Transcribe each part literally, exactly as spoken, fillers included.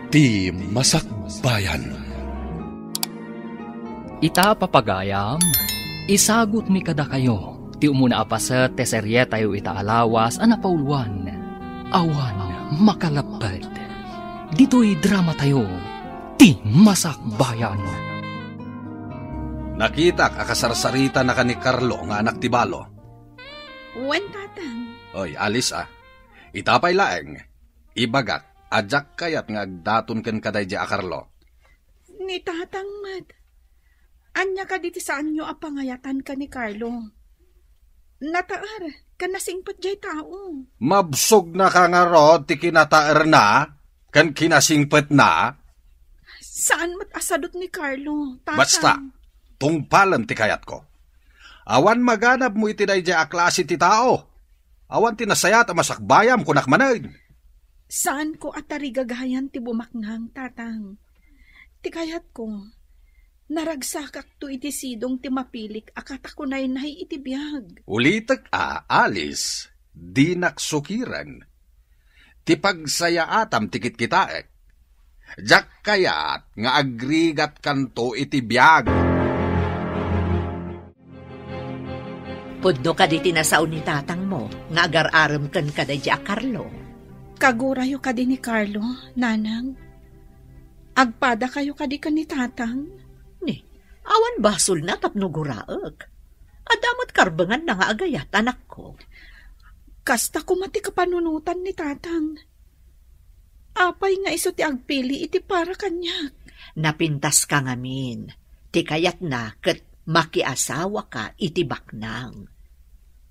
Ti Masakbayan. Ita, papagayam, isagutmi kadakayo ti umuna a paset ti serietayo ita a lawas a napauloan, Awan Makaleppet. Ditoy dramatayo, Ti Masakbayan. Nakitak a kasarsaritanaka ni Carlo nga anak ti balo. Wen, Tatang. Oy, Alice, a. Ita pay laeng, ibagak a diak kayat nga agdaton kenka daydiay a Carlo. Ni Tatang met. Ania kadi ti saanyo a pangayatan ken ni Carlo? Nataer ken nasingpet diay tao. Mabsogna ka ngarud ti kinataerna ken kinasingpetna? Saan met a sadut ni Carlo, Tatang. Basta, tungpalem ti kayatko. Awan maganabmo iti daydiay a klase ti tao. Awan ti nasayaat a masakbayam, kunak manen. Saanko a tarigagayan ti bumaknang, Tatang. Ti kayatko, naragsakakto iti sidong ti mapilik a katakunaynay iti biag. Ulitek a, Alice, dinak sukiren. Ti pagsayaatam ti kitkitaek. Diak kayat nga agrigatkanto iti biag. Pudno kadi ti nasao ni tatangmo nga agar-arem ken kadaydi a Carlo? Kagurayo kadi ni Carlo, Nanang? Agpadakayo kadi ken ni Tatang? Ni, awan basolna tapno guraek. Adda met karbenganna nga agayat, anakko. Kasta koma ti kapanunotan ni Tatang. Apay nga isu ti agpili iti para kaniak? Napintaska ngamin. Ti kayatna ket makiasawaka iti baknang.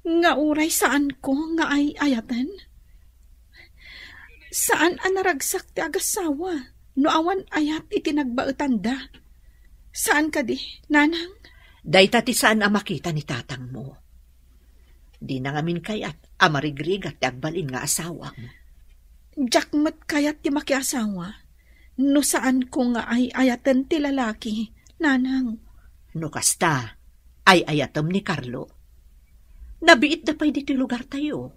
Nga uray saanko nga ay-ayaten? Saan a naragsak ti agassawa no awan ayat iti nagbaetanda. Saan kadi, Nanang? Dayta ti saan a makita ni tatangmo. Dina ngamin kayat a marigrigat ti agbalin nga asawam. Diak met kayat ti makiasawa no saanko nga ay-ayaten ti lalaki, Nanang. No kasta, ay-ayatem ni Carlo. Nabiitda pay ditoy lugartayo.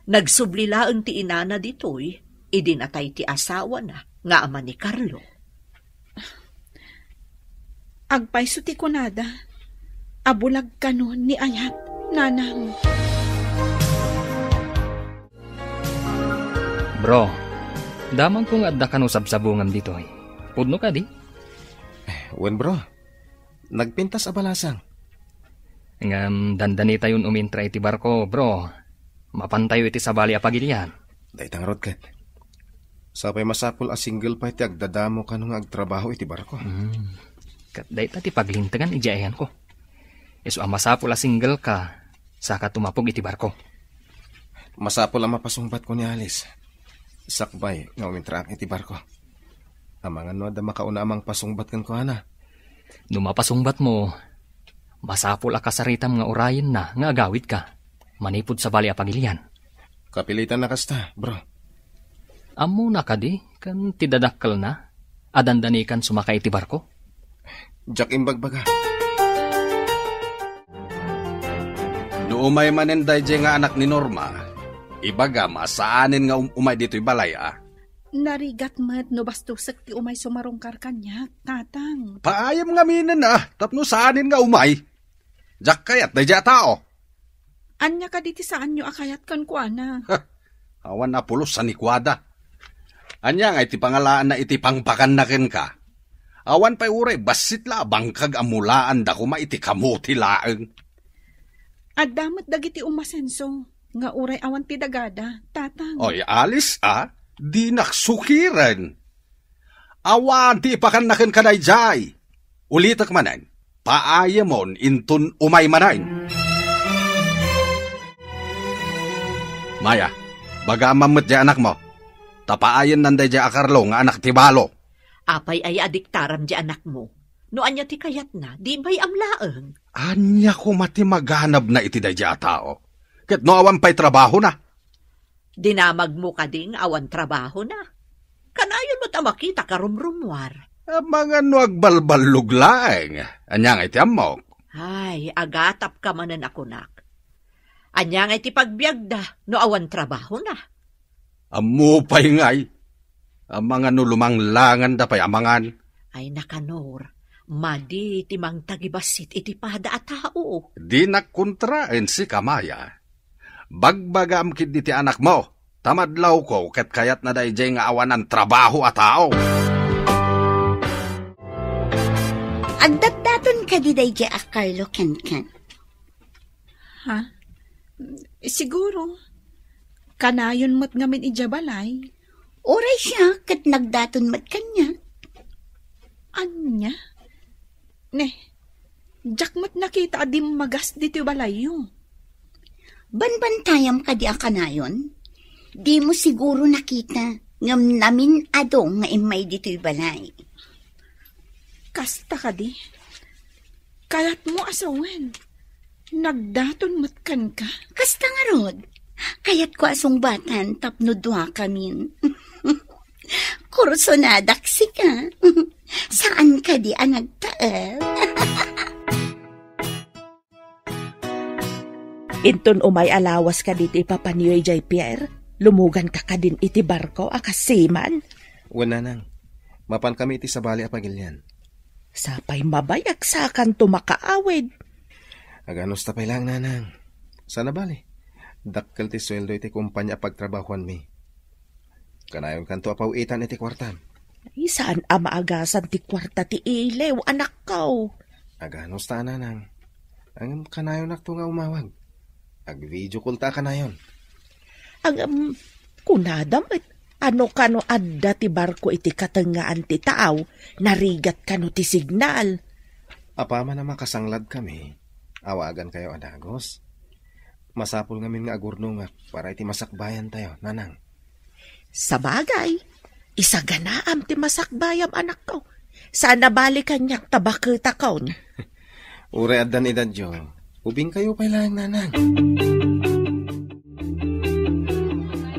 Nagsubli laeng ti inana ditoy idi natay ti asawana nga ama ni Carlo. Agpayso ti kunada a bulag kano ni ayat, Nanang. Bro, damagko nga adda kano sabsabungam ditoy. Pudno kadi? Wen, bro. Nagpintas a balasang. Ngem dandanitayon umintra iti barko, bro. Mapantayo iti sabali a pagilian. Dayta ngarud ket. Sapay masapul a single pay ti agdadamo kano nga agtrabaho iti barko. Hmm. Ket dayta ti paglintegan idiay ayanko. Isu a masapul a single ka, saka tumapog iti barko. Masapul a mapasungbatko ni Alice. Sakbay nga umintraak iti barko. Amangan no adda makauna a mangpasungbat kenkuana. No mapasungbatmo, masapul a kasaritam nga urayenna nga agawidka manipud sabali a pagilian. Kapilitan a kasta, bro. Ammona kadi ken ti dadakkelna a dandanikan sumaka iti barko? Diak imbagbaga. No umay manen daydiay nga anak ni Norma, ibagam a saanen nga um-, umay ditoy balay a. Narigat met no bastosek ti umay sumarungkar kaniak, Tatang. Paayam ngaminen a, tapno saanen nga umay. Diak kayat daydiay a tao. Ania kadi ti saanyo a kayat kenkuana? Ha, awan a pulos a nikuada. Ania ngay ti pangalaanna iti pangpakanna kenka? Awan pay uray bassit la a bangkag a mulaanda koma iti kamote laeng. Adda met dagiti umasenso nga uray awan ti dagada, Tatang. Oy, Alice a, dinak sukiren. Awan ti ipakanna kenka daydiay. Ulitek manen, paayamon inton umay manen. Maya, baga man met diay anakmo. Ta paayennan daydiay a Carlo nga anak ti balo. Apay aya a diktaram diay anakmo? No ania ti kayatna, di bay-am laeng. Ania koma ti maganabna iti daydiay a tao? Ket no awan pay trabahona? Dinamagmo kadi nga awan trabahona? Kanayon met a makita ka rumrumuar. Amangan no agbalballog laeng. Ania ngay ti ammok? Ay, agatapka manen a kunak. Ania ngay ti pagbiagda no awan trabahona? Ammo pay ngay. Amangan no lumanglanganda pay amangan. Ay, nakanor, madi ti mangtagibassit iti pada a tao. Dinak kontraen sika, Maya. Bagbagam ketdi ti anakmo, ta madlawko ket kayatna daydiay nga awanan trabaho a tao. Agdatdaton kadi daydiay a Carlo kenken? Ha? Siguro. Kanayon met ngamin idiay balay. Uray siak ket nagdaton met kaniak. Ania? Ne, diak met nakita a dimmagas ditoy balayyo. Banbantayam kadi a kanayon? Dimo siguro nakita, ngem namin-ado nga immay ditoy balay. Kasta kadi? Kayatmo a sawen, nagdaton met kenka? Kasta ngarud, kayatko a sungbatan tapno duakamin. Kursonadak sika. Saan kadi a nagtaed? Inton umay a lawas kadi ti ipapaniyo idiay pier, lumuganka kadin iti barko a kas seaman? Wen, nanang. Mapankami iti sabali a pagilian. Sapay mabayag sakanto makaawid. Aganusta pay laeng, nanang. Saan a bali, dakkel ti sueldo iti kumpania a pagtrabahuanmi. Kanayonkanto a paw-itan iti kuartam. Ay, saan a maagasan ti kuarta ti iliw, anakko. Aganusta, nanang. Ngem kanayonakto nga umawag. Ag-video call ta a kanayon. Ngem, kunada met, ano kano adda ti barko iti katengngaan ti taaw, narigat kano ti signal? Apaman a makasangladkami, awagankayo a dagus. Masapul ngamin nga agurnongak para iti masakbayantayo, nanang. Sabagay, isaganaam ti masakbayam, anakko. Saan a bali kaniak ta baketakon. Uray addan edadyo, ubingkayo pay laeng, nanang.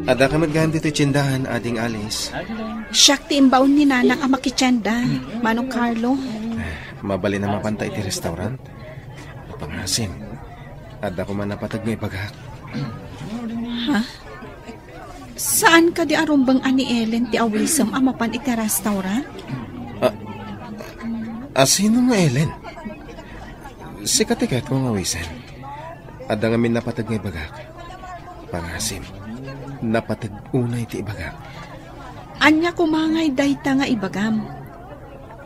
Addaka met gayam ditoy tiendahan, Ading Alice. Siak ti imbaon ni nanang a makitienda, Manong Carlo. Mabalin a mapanta iti restaurant? Pangasim. Adda koma napateg nga ibagak. Ha? Saan kadi a rumbeng a ni Ellen ti awisem a mapan iti restaurant? A, a, sino nga Ellen? Sika ti kayatko nga awisen. Adda ngamin napateg nga ibagak. Pangasim, napateg unay ti ibagak. Ania koma ngay dayta nga ibagam?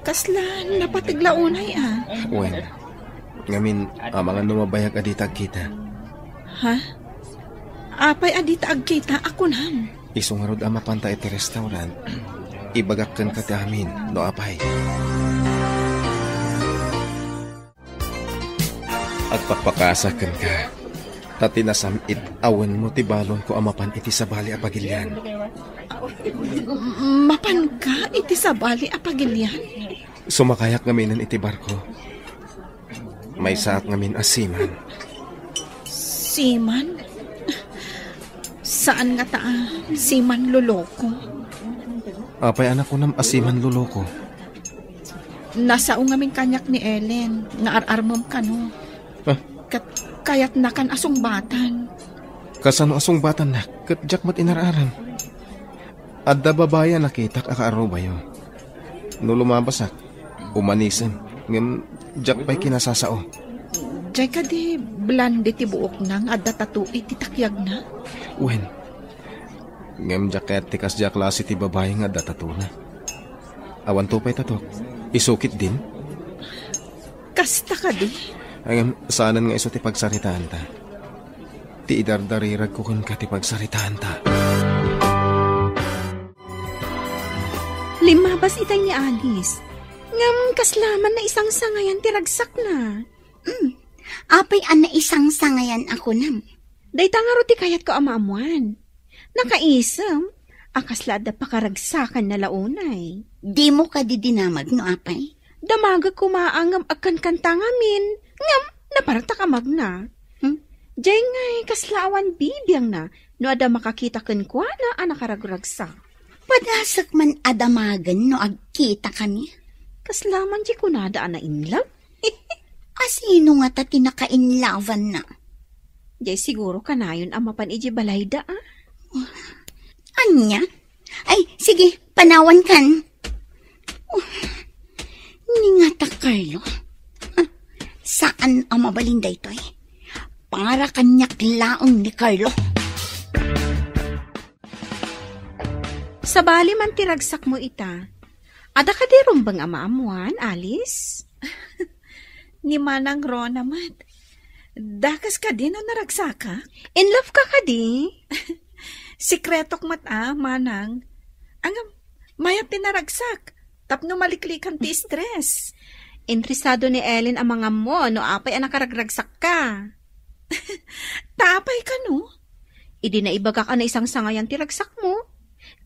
Kasla napateg la unay a? Wen, ngamin, amangan no mabayag a dita agkita. Ha? Apay a dita agkita a kunam? Isu ngarud a mapanta iti restaurant, ibagak kenka ti amin, no apay. Agpakpakasak kenka, ta ti nasam-it a wenno ti balonko a mapan iti sabali a pagilian. Mapanka iti sabali a pagilian? Sumakayak ngaminen iti barko. Maysaak ngamin a seaman. Seaman? Saan ngata a seaman loloko? Apay a nakunam a seaman loloko? Nasao ngamin kaniak ni Ellen nga ar-armem kano. Ah? Ket kayatnakan a sungbatan. Kasano a sungbatannak ket diak met inar-arem? Adda babai a nakitak a kaarubayo. No lumabasak, umanisem, ngem diak pay kinasasao. Diay kadi blonde ti buokna nga adda tattoo iti takyagna? Wen, ngem diak kayat ti kasdiay a klase ti babai nga adda tattoo-na. Awanto pay tattoo-k, isu ketdin? Kasta kadi? Ngem saanen nga isu ti pagsaritaanta. Ti idardariragko kenka ti pagsaritaanta. Limmabas itay ni Alice. Ngem kasla man naisangsangayan ti ragsakna. Mm. Apay a naisangsangayan a kunam? Dayta ngarud ti kayatko a maammuan. Nakaisem a kasla adda pakaragsakanna la unay. Dimo kadi dinamag no apay? Damagek koma a ngem agkankanta ngamin, ngem napartak a magna. Hmm? Diay ngay kasla awan bibiangna no adda makakita kenkuana a nakaragragsak. Padasek man a damagen no agkitakami. Kasla man diay kunada a nainlove? A sino ngata ti nakainlawanna? Diay siguro kanayon a mapan idiay balayda, a? Ania? Ay, sige, Panawan kan. Oh, ni ngata, Carlo. Saan a mabalin daytoy. Para kaniak laeng ni Carlo. Sabali man ti ragsakmo ita. Adda kadi rumbeng a maammuan, Alice? Ni Manang Rona met. Dakes kadi no naragsakak? In love ka kadi? Sekretok met a, Manang. Ngem, mayat ti naragsak. Tapno maliklikan ti stress. Interesado ni Ellen a mangammo no apay a nakaragragsakka. Ta apay kano? Idi naibagak a naisangsangayan ti ragsakmo.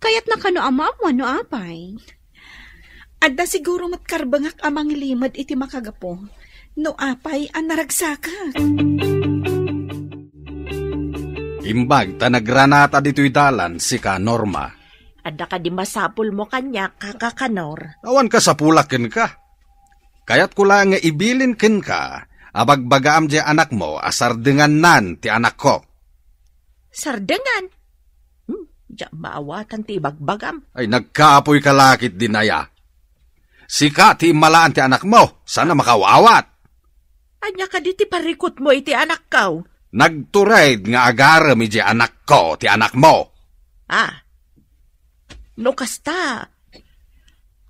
Kayatna kano a maammuan no apay. Adda siguro met karbengak a mangilimed iti makagapu no apay a naragsakak. Imbag ta nagranata ditoy dalan sika, Norma. Adda kadi masapulmo kaniak, Kaka Kanor? Awan kasapulak kenka. Kayatko la nga ibilin kenka a bagbagaam diay anakmo a sardengannan ti anakko. Sardengan? Hmm, diak maawatan ti ibagbagam. Ay, nagkaapoy ka lakit din aya. Sika ti immalaan ti anakmo, saan a makaawat. Ania kadi ti parikutmo iti anakko? Nagtured nga agarem idiay anakko ti anakmo. Ah, no kasta,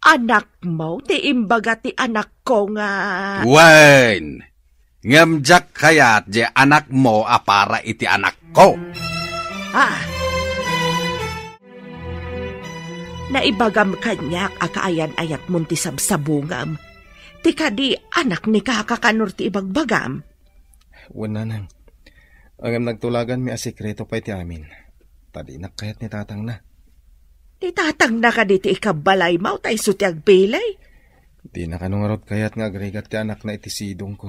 anakmo ti imbaga ti anakko nga Wen, ngem diak kayat diay anakmo a para iti anakko. Ah. Naibagam kaniak a kaayan-ayatmon ti sabsabungam. Ti kadi anak ni Kaka Kanor ti ibagbagam? Wen, Nanang. Ngem nagtulaganmi a sekreto pay ti amin. Ta dinak kayat ni tatangna. Ti tatangna kadi ti ikabbalaymo ta isu ti agpili? Dina kano ngarud kayat nga agrigat ti anakna iti sidongko.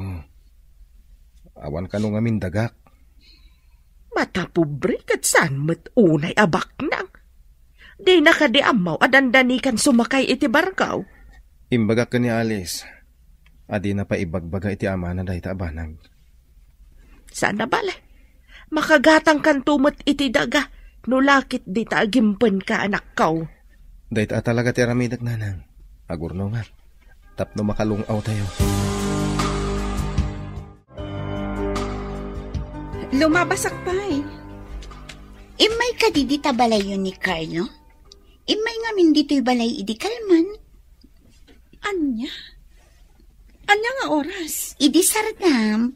Awan kano ngamin dagak. Matapobre ket saan met unay a baknang. Dina kadi ammo a dandanikan sumakay iti barko? Imbagak ken ni Alice a dina pay ibagbaga iti amana dayta a banag. Saan a bale? Makagatangkanto met iti daga no lakit dita agimpenka, anakko. Dayta a talaga ti aramidek, Nanang. Agurnongak tapno makalung-awtayo. Lumabasak pay. Immay kadi dita balayyo ni Carlo? Immay ngamin ditoy balay idi kalman. Ania? Ania nga oras? Idi sardam,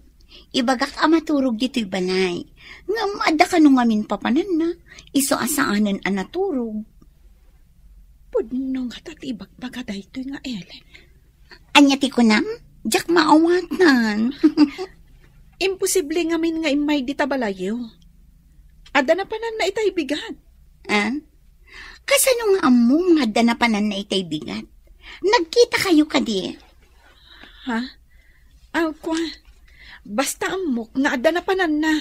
ibagak a maturog ditoy balay. Ngem adda kano ngamin papananna, isu a saanen a naturog. Pudno ngata ti ibagbaga daytoy nga Ellen. Ania ti kunam? Diak maawatan. Imposible ngamin nga immay dita balayyo. Adda napananna itay bigat. Ah? Kasano nga ammom nga adda napananna itay bigat? Nagkitakayo kadi? Ha? Aw, kua. Basta ammok nga adda napananna.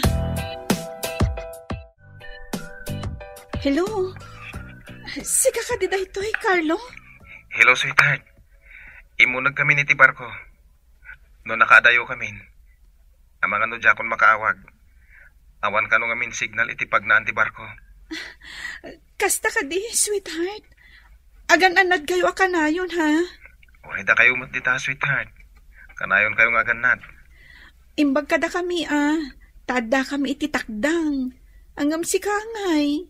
Hello? Sika kadi daytoy, Carlo? Hello, sweetheart. Immuneg kamin iti barko. No nakaadayo kamin, amangan no diakon makaawag. Awan kano ngamin signal iti pagnaan ti barko. Kasta kadi, sweetheart. Agan-annadkayo a kanayon, ha? Uray dakayo met dita, sweetheart. Kanayonkayo nga agannad. Imbag kadakami, a, ta addakami iti takdang. Ngem sika ngay.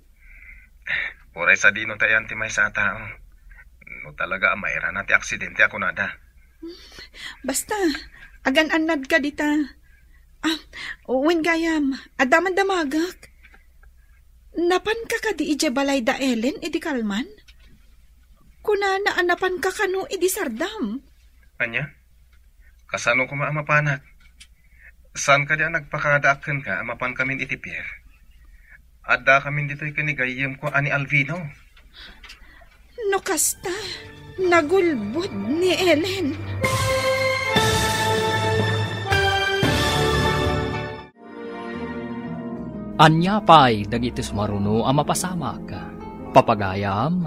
Uray sadino ta ayan ti maysa a tao. No talaga a mairana ti aksidente a kunada. Basta, agan-annadka dita. Ah, wen gayam, adda man damagek. Napanka kadi idiay balay da Ellen idi kalman? Kunana a napanka kano idi sardam. Ania? Kasano koma a mapanak? Saan kadi a nagpakadaak kenka a mapankamin iti pier? Addakamin ditoy ken ni gayyemko a ni Alvino. No kasta, nagulbod ni Ellen. Ania pay dagiti sumaruno a mapasamak? Papagayam,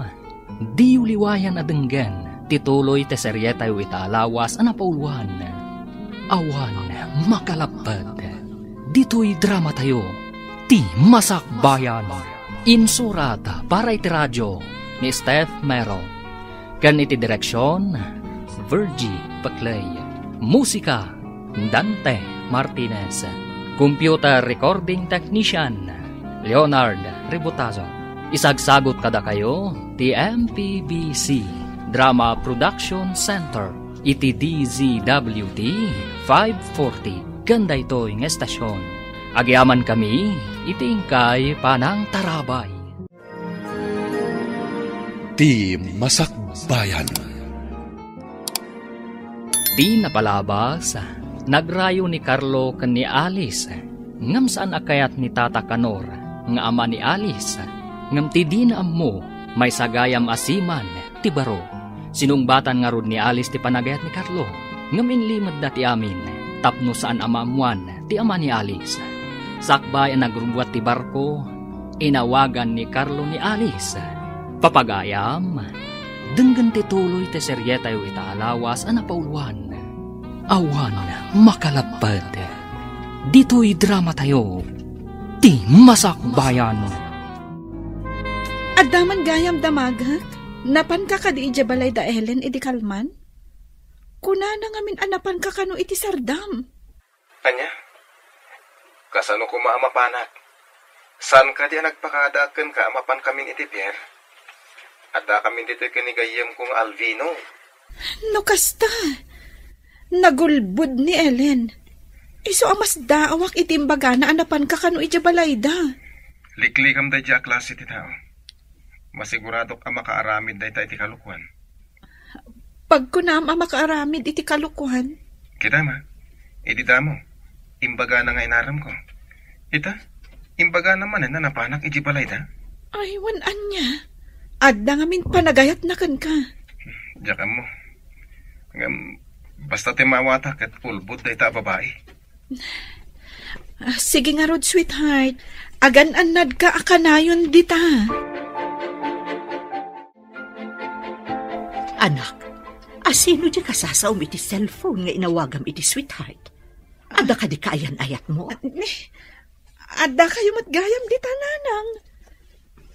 diyo liwayan a denggen ti tuloy ti serietayo ita a lawas a napauluan, Awan Makalapped. Ditoy dramatayo, ti Masakbayan. Insurat para iti radio, ni Steph Mero. Ken iti direksion, Virgie Paclay. Musika, Dante Martinez. Computer recording technician, Leonard Ributazo. Isagsagut kadakayo ti M P B C Drama Production Center iti D Z W T five forty ken daytoy nga estasion. Agyamankami iti inkay panangtarabay. Ti Masakbayan. Ti napalabas, nagrayo ni Carlo ken ni Alice, ngem saan a kayat ni Tata Kanor nga ama ni Alice, ngem ti dina ammo, maysa gayam a siman ti baro. Sinungbatan ngarud ni Alice ti panagayat ni Carlo, ngem inlimedda ti amin tapno saan a maammoan ti ama ni Alice. Sakbay a nagrubbuat ti barko, inawagan ni Carlo ni Alice. Papagayam, denggen ti tuloy ti serietayo ita a lawas a napauluan. Awan makalapped. Ditoy dramatayo, Ti Masakbayan. Adda man gayam damagek? Napanka kadi idiay balay da Ellen idi kalman? Kunana ngamin a napanka kano iti sardam. Ania? Kasano koma a mapanak? Saan kadi a nagpakadaak kenka a mapankamin iti pier? Addakamin ditoy ken ni gayyemko nga Alvino. No kasta, nagulbod ni Ellen. Isu a masdaawak iti imbagana a napanka kano idiay balayda. Liklikam daydiay a klase ti tao. Masiguradok a makaaramid dayta iti kalokuan. Pagkunam a makaaramid iti kalokuan. Kita ma, idi damo, imbagana nga inaramko. Ita, imbagana manen a napanak idiay balayda. Ay, wen ania? Adda ngamin panagayatna kenka. Diak ammo. Ngem, basta ti mawata ket ulbod dayta a babai. Ah, sige ngarud, sweetheart. Agan-annadka a kanayon dita. Anak, asino diay kasasaom iti cellphone nga inawagam iti sweetheart? Adda kadi kaayan-ayatmo? Ni, adda kayo met gayam dita, nanang.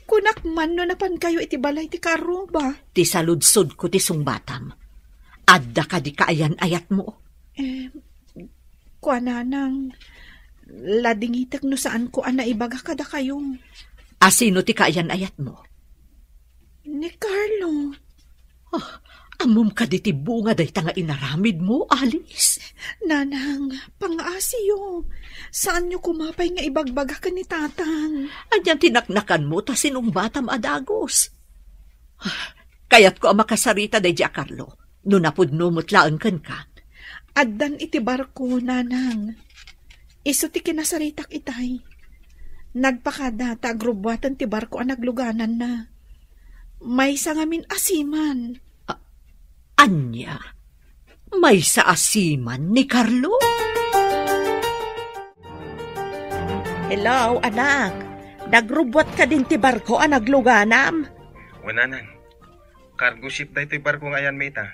Kunak man no napan kayo iti balay ti kaarruba. Ti saludsodko ti sungbatam. Adda kadi kaayan-ayatmo? Eh, kuananang, ladingitek no saanko a naibaga kadakayo. Asino ti kaayan-ayatmo? Ni Carlo. Ah, ammom kadi ti bunga dayta nga inaramidmo, Alice? Nanang, pangaasiyo. Saanyo koma pay nga ibagbaga ken ni Tatang. Anian ti naknakanmo ta sinungbatam a dagus? Ah, kayatko a makasarita daydiay a Carlo, no napudno met laeng kenka. Addan iti barko, Nanang. Isu ti kinasaritak itay. Nagpakada ta agrubbuaten ti barko a naglugananna. Maysa ngamin a siman. A-, ania? Maysa a siman ni Carlo? Hello, anak. Nagrubbuat kadin ti barko a nagluganam? Wen, nanang. Cargo ship daytoy barko nga ayanmi ita.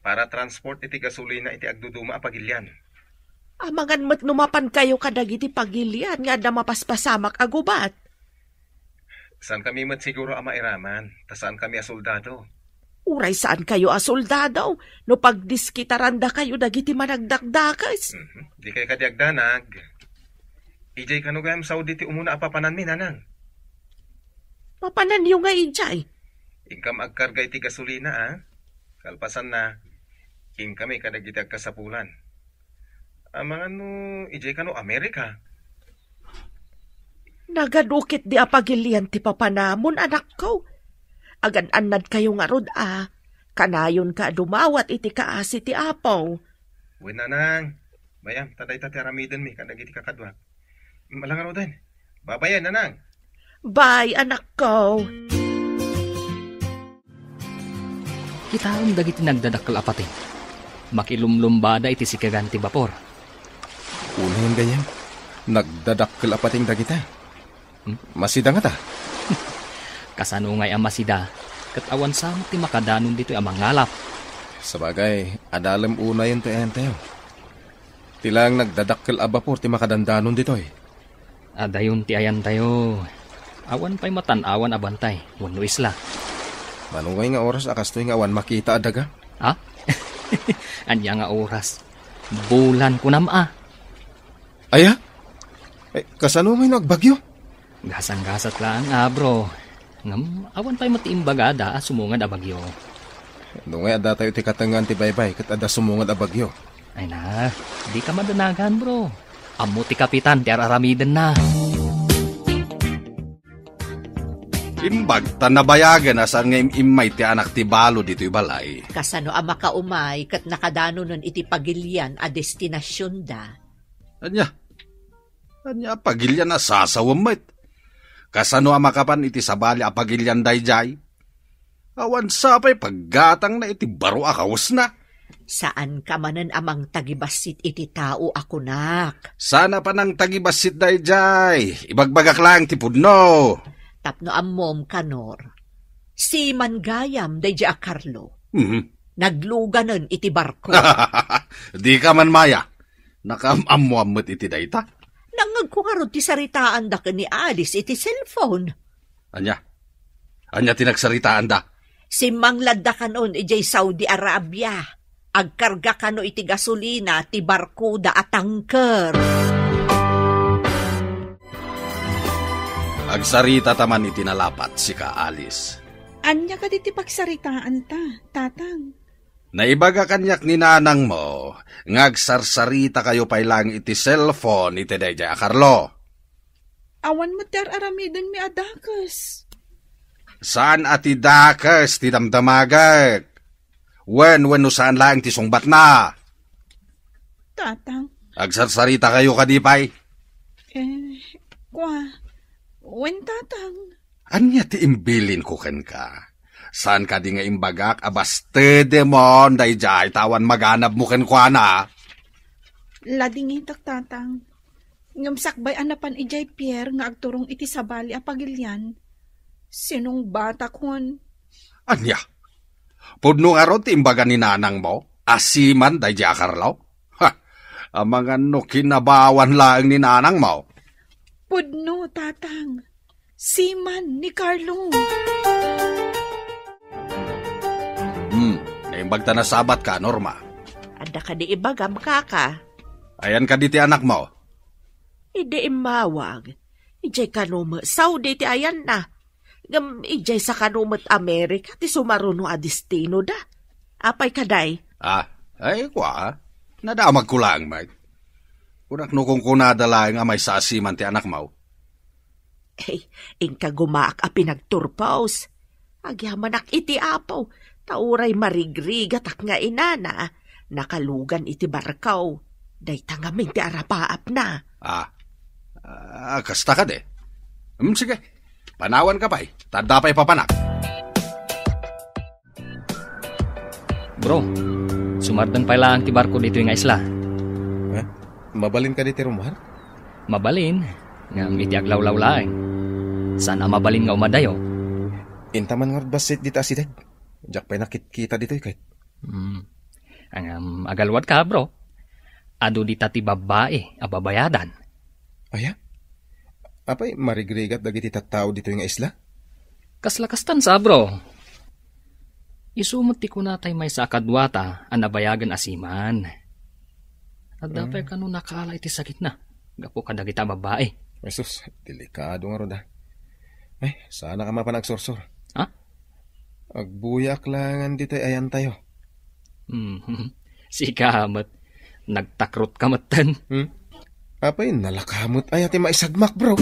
Para transport iti gasolina iti agduduma a pagilian. Amangan met no mapan kayo kadagiti pagilian nga adda mapaspasamak a gubat. Saan kami met siguro a mairaman, ta saan kami a soldado. Uray saan kayo a soldado, no pagdiskitaranda kayo dagiti managdakdakes. Mhm. Di kayo kadi agdanag. Ijay kano gayam Saudi ti umuna a papananmi, nanang? Papananyo nga ijay? Inkam agkarga iti gasolina, a? Kalpasanna, inkami kadagiti agkasapulan. Amangan no ijay kano Amerika? Nagadu ketdi a pagilian ti papanamon, anakko. Agan-annad kayo ngarud a kanayon ka a dumawat iti kaasi ti Apo. Wen, nanang. Bay-am, ta dayta ti aramidenmi kadagiti kakaduak. Malangaruden. Babayen, nanang. Bye, anakko. Kitaem dagiti nagdadakkel a pateng. Makilumlumbada iti sikegan ti bapor. Unayen gayam, nagdadakkel a pateng dagita. Hmm? Masida ngata? Kasano ngay a masida? Ket awan sa met ti makadanon ditoy a mangalap. Sabagay, adalem unayen ti ayantayo. Ti laeng nagdadakkel a bapor ti makadandanon ditoy. Adayon ti ayantayo. Awan pay matan-awan a bantay wenno isla. Ano ngay nga oras a kastoy nga awan makita a daga? Ha? Ania nga oras? Bulan kunam a. Aya? Eh, kasano ngay no agbagyo? Gasang-gasat lang, ah, bro. Ngem, awan pay met ti imbagada a sumungad a bagyo. No ngay adda tayo ti katengngan ti baybay ket adda sumungad a bagyo. Ay na, di ka madanagan, bro. Ammo ti kapitan ti ar-aramidenna. Imbag ta nabayagen a saan nga im-immay ti anak ti balo ditoy balay. Kasano a makaumay ket nakadanonen iti pagilian a destinasionda? Ania? Ania a pagilian a sasawem met? Kasano a makapan iti sabali a pagilian daydiay? Awan sa pay paggatangna iti baro a kawesna. Saanka manen a mangtagibassit iti tao a kunak. Saan a panangtagibassit daydiay. Ibagbagak laeng ti pudno. Tapno ammom, Kanor, siman gayam daydiay a Carlo. Mhm. Nagluganen iti barko. Dika man maya. Nakaam-ammoan met iti dayta. Nangngegko ngarud ti saritaanda ken ni Alice iti cellphone. Ania? Ania ti nagsaritaanda? Simmangladda kanon idiay Saudi Arabia. Agkarga kano iti gasolina ti barkoda a tanker. Agsaritata man iti nalapat, sika, Alice. Ania kadi ti pagsaritaanta, Tatang? Naibaga kaniak ni nanangmo nga agsarsarita kayo pay laeng iti cellphone iti daydiay a Carlo. Awan met ti ar-aramidenmi a dakes. Saan a ti dakes ti damdamagek? Wen, wenno saan laeng ti sungbatna? Tatang. Agsarsarita kayo kadi pay? Eh, kwa, wen, Tatang. Ania ti imbilinko kenka? Saan kadi nga imbagak a bastedemon daydiay ta awan maganabmo kenkuana? Ladingitak, Tatang. Ngem sakbay a napan idiay pier nga agturong iti sabali a pagilian, sinungbatakon. Ania? Pudno ngarud ti imbaga ni nanangmo a siman daydiay a Carlo? Ha! Amangan no kinabawan laeng ni nanangmo. Pudno, Tatang. Siman ni Carlo. Hmm, naimbag ta nasabatka, Norma. Adda kadi ibagam, kaka? Ayan kadi ti anakmo? Idi immawag, idiay kano met Saudi ti ayanna. Ngem idiay sa kano met Amerika ti sumaruno a destinoda. Apay kadi? Ah, ay, kua, nadamagko laeng met. Kunak no kunkunada laeng a maysa a siman ti anakmo. Ay, inka gumaak a pinagturpos. Agyamanak iti Apo, ta uray marigrigatak nga inana, nakalugan iti barko. Dayta ngamin ti arapaapna. Ah, ah, kasta kadi. Hmm, sige, panawanka pay, ta adda pay papanak. Bro, sumardeng pay laeng ti barko ditoy nga isla. Eh, mabalin kadi ti rummuar? Mabalin, ngem iti aglawlaw laeng. Saan a mabalin nga umadayo. Inta man ngarud bassit dita asideg. Diak pay nakitkita ditoy ket. Hmm. Ngem, agaluadka, bro. Adu dita ti babbai a babayadan. Aya? Apay, marigrigat dagiti tattao ditoy nga isla? Kasla kastan sa, bro. Isu met ti kunatay maysa a kaduata a nabayagen a siman. Adda pay kano nakaala iti sakitna gapu kadagita a babbai. Jesus, delikado ngarud, ah. Ay, saanak a mapan agsursor. Ha? Agbuyaak laengen ditoy ayantayo. Hmm, sika met. Nagtakrotka metten. Hmm? Apay, nalaka met aya ti maisagmak, bro?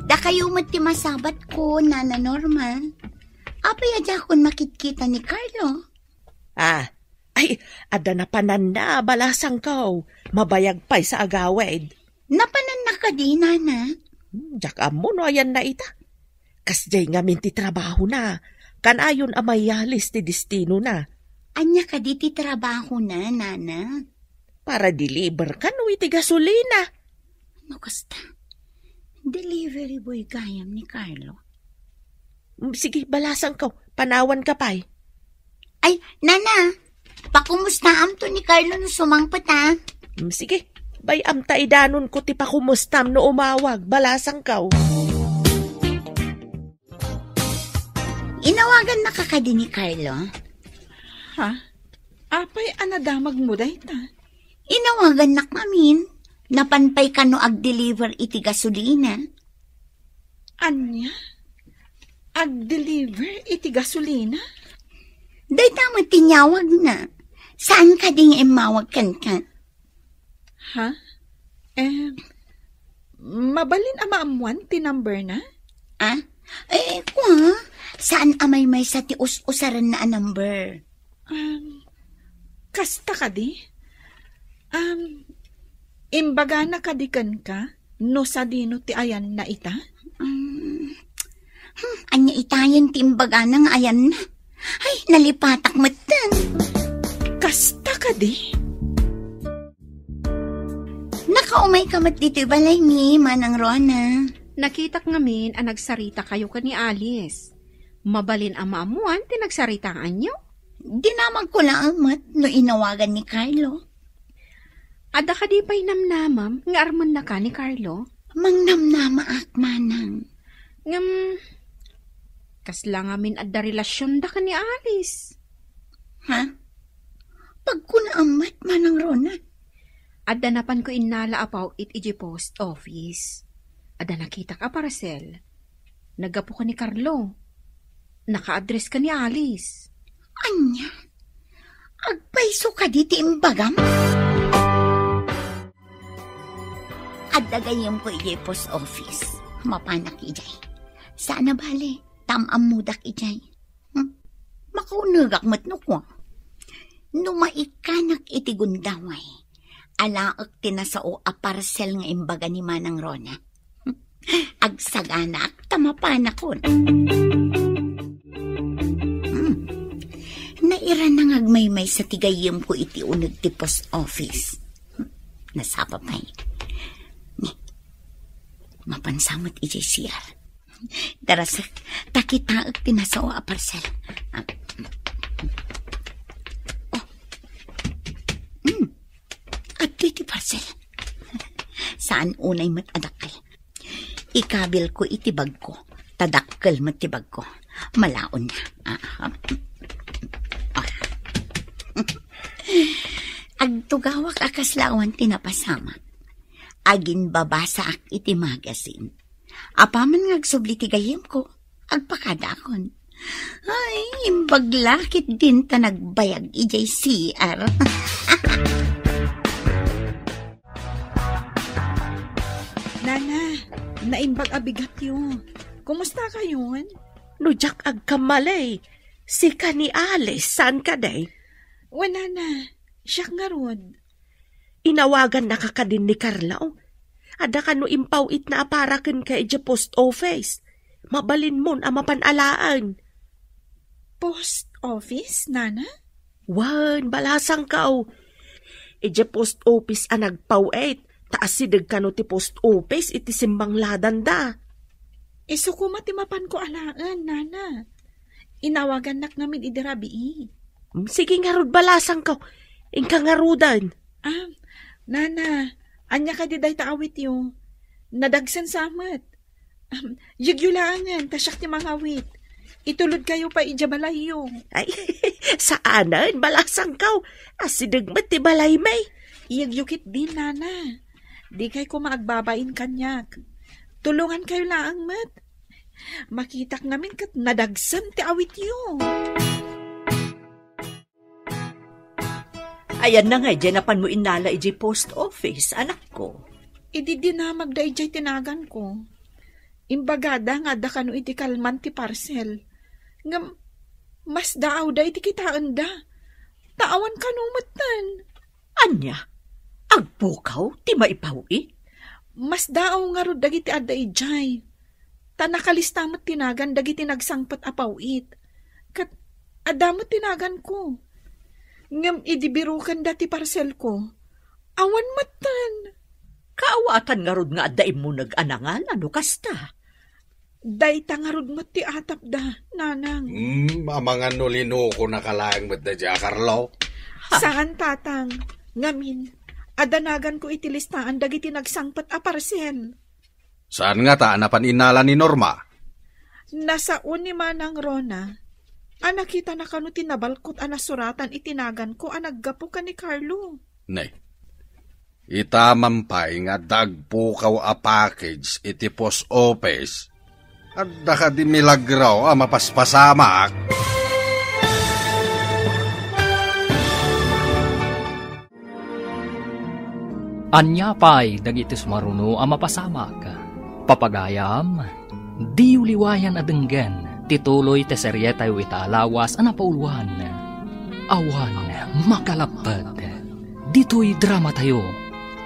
Dakayo met ti masabatko, Nana Norma. Apay a diakon makitkita ni Carlo? Ah, ay, adda napananna, balasangko. Mabayag pay sa agawid. Napananna kadi, Nana? Hmm, diak ammo no ayanna ita. Kasdiay ngamin ti trabahona. Kanayon a mayalis ti destinona. Ania kadi ti trabahona, Nana? Para deliver kano iti gasolina. No kasta, delivery boy gayam ni Carlo. Mm, sige, balasangko. Panawanka pay. Ay, Nana, pakumustaamto ni Carlo no sumangpet, a. Mm, sige, bay-am ta idanonko ti pakumustam no umawag, balasangko. Inawagannaka kadi ni Carlo? Ha? Apay a nadamagmo dayta? Inawagannak ngamin. Napan pay kano agdeliver iti gasolina. Ania? Agdeliver iti gasolina? Dayta met ti inyawagna. Saan kadi nga immawag kenka? Ha? Eh, mabalin a maammuan ti number na? Ah? Eh, kua, saan a maymaysa ti us-usaranna a number? Um, kasta kadi? Um, imbagana kadi kenka no sadino ti ayanna ita? Um, hmm, ania itayen ti imbagana nga ayanna? Ay, nalipatak metten. Kasta kadi? Nakaumay ka met ditoy balay ni Manang Rona. Nakitak ngamin a nagsarita kayo ken ni Alice. Mabalin a maammuan ti nagsaritaanyo? Dinamagko laeng met no inawagan ni Carlo. Adda kadi pay namnamam nga armennaka ni Carlo? Mangnamnamaak, manang. Ngem, kasla ngamin adda relasionda ken ni Alice? Ha? Pagkunaam met, Manang Rona. Adda napanko innala a paw-it idiay post office. Adda nakitak a parcel. Naggapu ken ni Carlo. Naka-address ken ni Alice. Ania? Agpayso kadi ti imbagam? Adda gayyemko idiay post office. Mapanak idiay. Saan a bale, ta am-ammodak idiay. Hmm? Makaunegak met no kua. No maikkanak iti gundaway, alaek ti nasao a parcel nga imbaga ni Manang Rona. Agsaganaak ta mapanakon. Hmm. Nairana nga agmaymaysa ti gayyemko iti uneg ti post office. Hmm. Nasapa pay. Ni, mapansa met idiay C R. Darasek, ta kitaek ti nasao a parcel. Ah. Oh. Hmm. Adtoy ti parcel. Saan unay met a dakkel. Ikabilko iti bagko. Ta dakkel met ti bagko. Malaonna. Ah, ah. Ah. Agtugawak a kasla awan ti napasamak. Aginbabasaak iti magazine. Apaman nga agsubli ti gayyemko, agpakadaakon. Ay, imbag la ketdin ta nagbayag idiay C R. Nana, naimbag a bigatyo. Kumusta kayon? No diak agkamali, sika ni Alice, saan kadi? Wen, nana, siak ngarud. Inawagannaka kadin ni Carlo? Adda kano impaw-itna a para kenka idiay post office. Mabalinmon a mapan alaen. Post office, nana? Wen, balasangko. Idiay post office a nagpaw-it, ta asideg kano ti post office iti simmangladanda. Isu koma ti mapanko alaen, nana. Inawagannak ngamin idi rabii. Mm, sige ngarud, balasangko. Inka ngaruden. Ah, nana, ania kadi dayta awityo? Nadagsen sa met. Am, yegyo laengen, ta siak ti mangawit. Itulodkayo pay idiay balayyo. Ay, saanen, balasangko. Asideg met ti balaymi. Yegyo ketdin, nana. Dikay koma agbabain kaniak. Tulongankayo laeng met. Makitak ngamin ket nadagsen ti awityo. Ayanna nga idiay napanmo innala idiay post office, anakko? Idi dinamagda idiay ti naganko, imbagada nga adda kano iti kalman ti parcel. Ngem, masdaawda iti kitaenda. Ta awan kano metten. Ania? Agpukaw ti maipaw-it? Masdaaw ngarud dagiti adda idiay. Ta nakalista met ti nagan dagiti nagsangpet a paw-it. Ket adda met ti naganko. Ngem idi birokenda ti parselko, awan metten. Kaawatan ngarud nga adda immuneg a nangan no kasta? Dayta ngarud met ti atapda, nanang. Hmm, amangan no linukonaka laeng met daydiay a Carlo? Ha? Saan, tatang. Ngamin, adda naganko iti listaan dagiti nagsangpet a parsel. Saan ngata a napan innala ni Norma? Nasao ni Manang Rona a nakitana kano ti nabalkot a nasuratan iti naganko a naggapu ken ni Carlo. Ne, ita man pay nga adda agpukaw a package iti post office. Adda kadi milagro a mapaspasamak? Ania pay dagiti sumaruno a mapasamak? Papagayam, diyo liwayan a denggen ti tuloy ti serietayo ita a lawas a napauluan, Awan Makalapped. Ditoy dramatayo,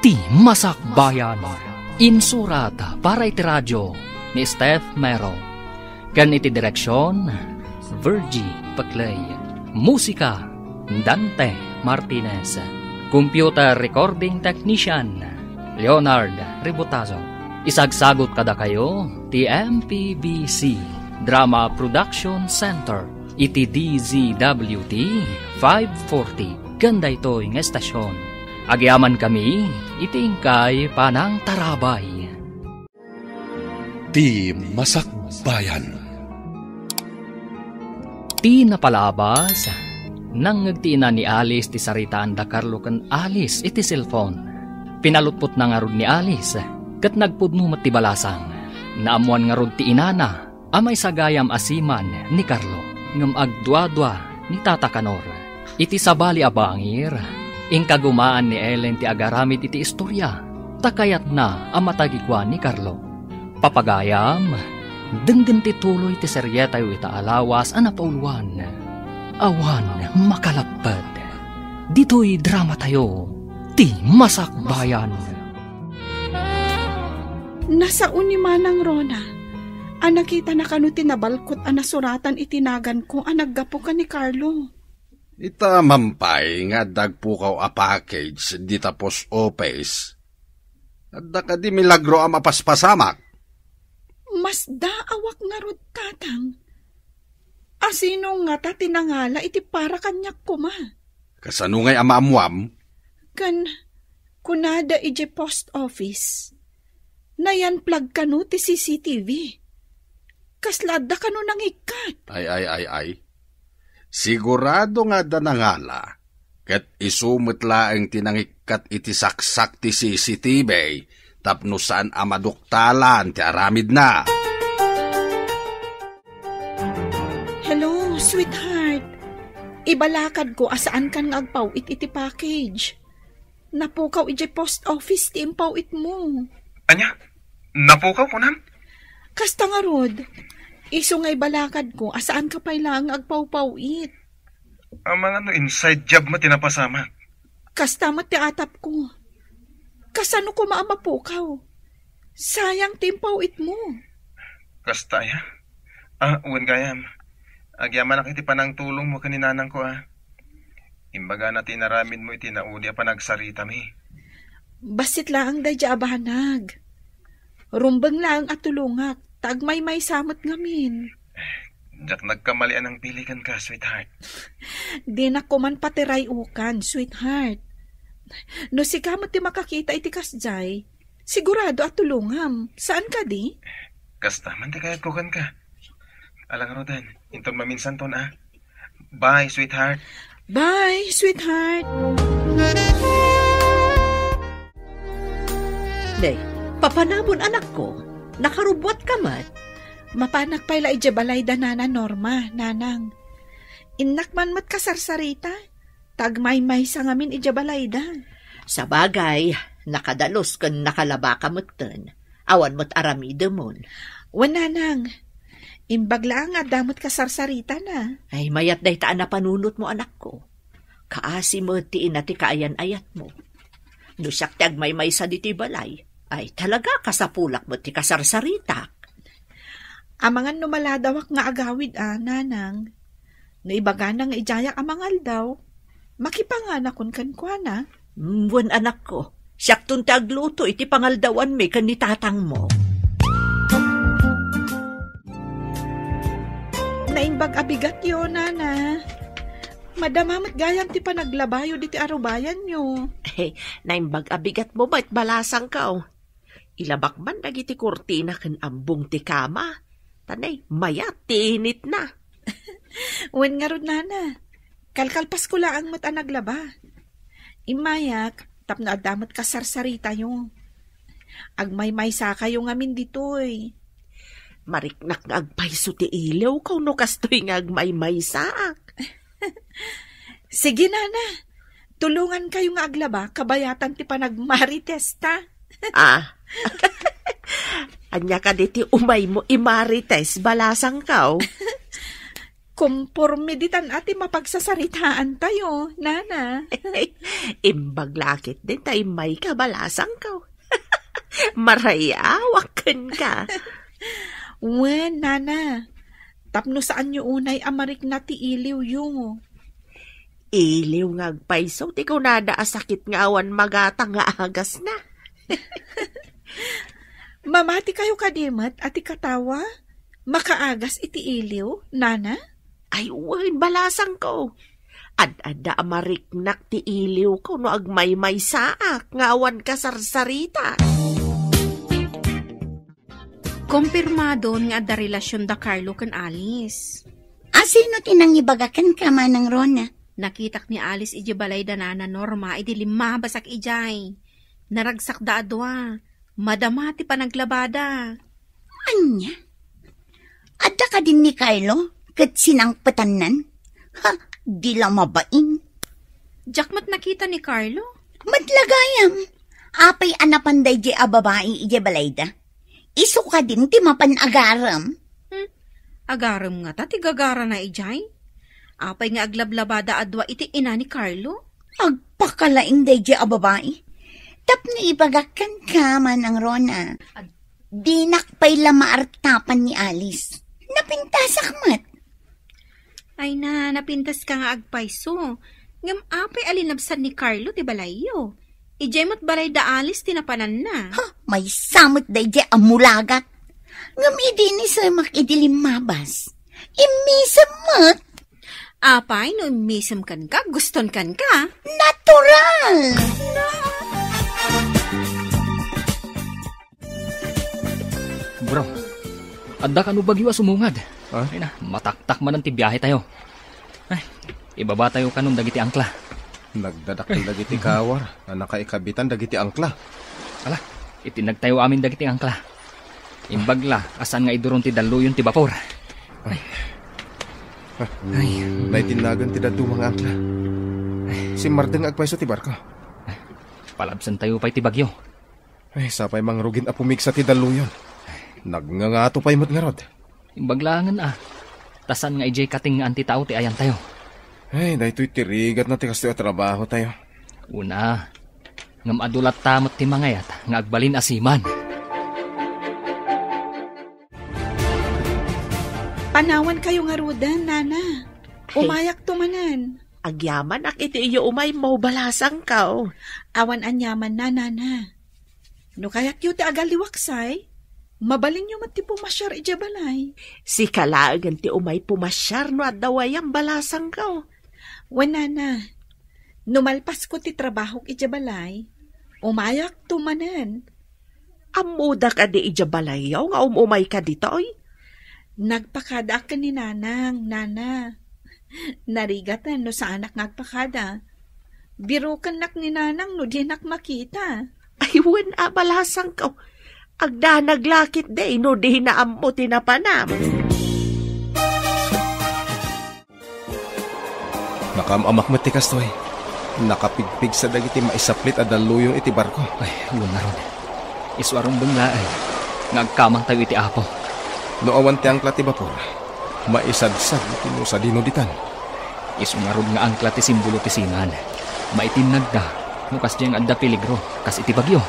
Ti Masakbayan. Insurat para iti radio ni Steph Mero. Ken iti direksion, Virgie Paclay. Musika, Dante Martinez. Computer recording technician, Leonard Ributazo. Isagsagot kadakayo ti M P B C Drama Production Center iti D Z W T five forty ken daytoy nga estasion. Agyamankami iti inkay panangtarabay. Ti Masakbayan. Ti napalabas, nangngeg ti ina ni Alice ti saritaan da Carlo ken Alice iti cellphone. Pinalutpotna ngarud ni Alice, ket nagpudno met ti balasang. Naammoan ngarud ti inana a maisagayam a siman ni Carlo, ngem agduadua ni Tata Kanor. Iti sabali a bangir, inkagumaan ni Ellen ti agaramid iti istoria, ta kayatna a matagikuan ni Carlo. Papagayam, denggen ti tuloy ti serietayo ita a lawas a napauluan, Awan Makalapped. Ditoy dramatayo, Ti Masakbayan. Nasao ni Manang Rona a nakitana kano ti nabalkot a nasuratan iti naganko a naggapu ken ni Carlo. Ita man pay nga adda agpukaw a package dita post office. Adda kadi milagro a mapaspasamak? Masdaawak ngarud, Tatang. Asino ngata ti nangala iti para kaniak koma? Kasano ngay a maammuam? Ken kunada idiay post office, nayan-plug kano ti C C T V. Kasla adda kano nangikkat? Ay, ay, ay, ay. Sigurado nga adda nangala, ket isu met laeng ti nangikkat iti saksak ti C C T V tapno saan a maduktalan ti aramidna. Hello, sweetheart. Ibalakadko a saankan nga agpaw-it iti package. Napukaw idiay post office ti impaw-itmo. Ania? Napukaw, kunam? Kasta ngarud, isu nga ibalakadko a saanka pay laeng nga agpawpaw-it. Amangan no inside job met ti napasamak. Kasta met ti atapko. Kasano koma a mapukaw? Sayang ti impaw-itmo. Kasta aya? Ah, wen gayam. Agyamanak iti panangtulongmo ken ni nanangko, ah. Imbagana ti inaramidmo iti naudi a panagsaritami. Bassit laeng daydiay a banag. Rumbeng laeng a tulongak, ta agmaymaysa met ngamin. Diak nagkamali a nangpili kenka, sweetheart. Dinak koman patiray-ukan, sweetheart. No sika met ti makakita iti kasdiay, sigurado a tulongam. Saan kadi? Kasta man ti kayatko kenka. Ala ngaruden, inton maminsanton, ah. Bye, sweetheart. Bye, sweetheart. Nay, papanamon, anakko. Nakarubbuatka met. Mapanak pay la idiay balay da Nana Norma, Nanang. Innak man met kasarsarita, ta agmaymaysa ngamin idiay balay da. Sabagay, nakadalus ken nakalabaka metten. Awan met aramidemon. Wen, Nanang. Imbag laeng nga adda met kasarsaritana. Ay, mayat dayta a napanunotmo, anakko. Kaasi met ti ina ti kaayan-ayatmo. No siak ti agmaymaysa ditoy balay, ay talaga kasapulak met ti kasarsaritak. Amangan no maladawak nga agawid a, Nanang. No ibagana nga idiayak a mangaldaw, makipanganakon kenkuana. Mm, wen, anakko, siakton ti agluto iti pangaldawanmi ken ni tatangmo. Naimbag a bigatyo, Nana. Madama met gayam ti panaglabayo diti arubayanyo. Naimbag a bigatmo met balasangko. Ilabak man dagiti kurtina ken ambong ti kama. Ta nay, mayat ti initna. Wen ngarud, nana. Kalkalpasko laeng met a naglaba. Immayak, tapno adda met kasarsaritatayo. Agmaymaysakayo ngamin ditoy. Mariknak nga agpayso ti iliwko no kastoy nga agmaymaysaak. Sige, nana. Tulongankayo nga aglaba, kabayatan ti panagmaritesta. Ah. Ania kadi ti umaymo imarites, balasangko? Komporme ditan a ti mapagsasaritaantayo, nana. Imbag la ketdin ta immayka, balasangko. Marayawak kenka. Wen, nana. Tapno saanyo unay a marikna ti iliwyo. Iliw nga agpayso ti kunada a sakit nga awan magatang nga agasna. Mamatikayo kadi met a ti katawa? Makaagas iti iliw, nana? Ay, wen, balasangko. Ad-adda a mariknak ti iliwko no agmaymaysaak nga awan kasarsarita. Kompirmadon nga adda relasion da Carlo ken Alice. A, sino ti nangibaga kenka, Manang Rona? Nakitak ni Alice idiay balay da Nana Norma idi limmabasak idiay. Naragsakda a dua. Madama ti panaglabada. Ania? Adda kadin ni Carlo ket sinangpetannan? Ha, di la mabain. Diak met nakita ni Carlo. Met la gayam. Apay a napan daydiay a babai idiay balayda? Isu kadin ti mapan agarem. Hmm? Agarem ngata ti gagarana idiay? Apay nga aglablabada a dua iti ina ni Carlo? Agpakalaing daydiay a babai. Tapno ibagak kenka, Manang Rona. Dinak pay la maartapan ni Alice. Napintasak met. Ay na, napintaska nga agpayso. Ngem apay a linabsan ni Carlo ti balayyo? Idiay met balay da Alice ti napananna. Ha, maysa met daydiay a mulagat. Ngem idi inisemak idi limmabas, immisem met. Apay no immisem kenka, guston kenka? Natural! Bro, adda kano bagyo a sumungad. Ha? Ay na, mataktak manen ti biahe tayo. Ay, ibaba tayo kanon dagiti angkla. Nagdadakkel dagiti kawar a nakaikabitan dagiti angkla. Ala, itinag tayo amin dagiti angkla. Imbag la, a saan nga iduron ti dalluyon ti bapor. Ay. Ay. Naitinnagan ti dadduma nga angkla. Simmardeng nga agpayso ti barko. Palabsan tayo pay ti bagyo. Ay, sapay mangrugin a pumigsa ti dalluyon. Nagngangato pay met ngarud. Imbag laengen a. Ta saan nga idiay katengngaan ti tao ti ayantayo. Ay, daytoy ti rigatna ti kastoy a trabahotayo. Una, ngem adu latta met ti mangayat nga agbalin a seaman. Panawankayo ngaruden, nana. Ay. Umayakto manen. Agyamanak iti iyo umaymo, balasangko. Awan aniamanna, nana. No kayatyo ti agalliwaksay, mabalinyo met ti pumasiar idiay balay. Sika laengen ti umay pumasiar no adda wayam, balasangko. Wen, nana, no malpasko ti trabahok idiay balay, umayakto manen. Ammoda kadi idiay balayyo nga um-umayka ditoy? Nagpakadaak ken ni Nanang, nana. Narigaten no saanak nga agpakada. Birokennak ni Nanang no dinak makita. Ay, wen a, balasangko. Agdanag la ketdi no dina ammo ti napanam. Nakaam-amak met ti kastoy. Nakapigpigsa dagiti maisaplit a dalluyon iti barko. Ay, wen ngarud. Isu a rumbeng laeng nga agkamangtayo iti Apo. No awan ti angkla ti bapor, maisadsad iti no sadino ditan. Isu ngarud nga angkla ti simbolo ti seaman. Maitinnagda no kasdiay nga adda peligro, kas iti bagyo.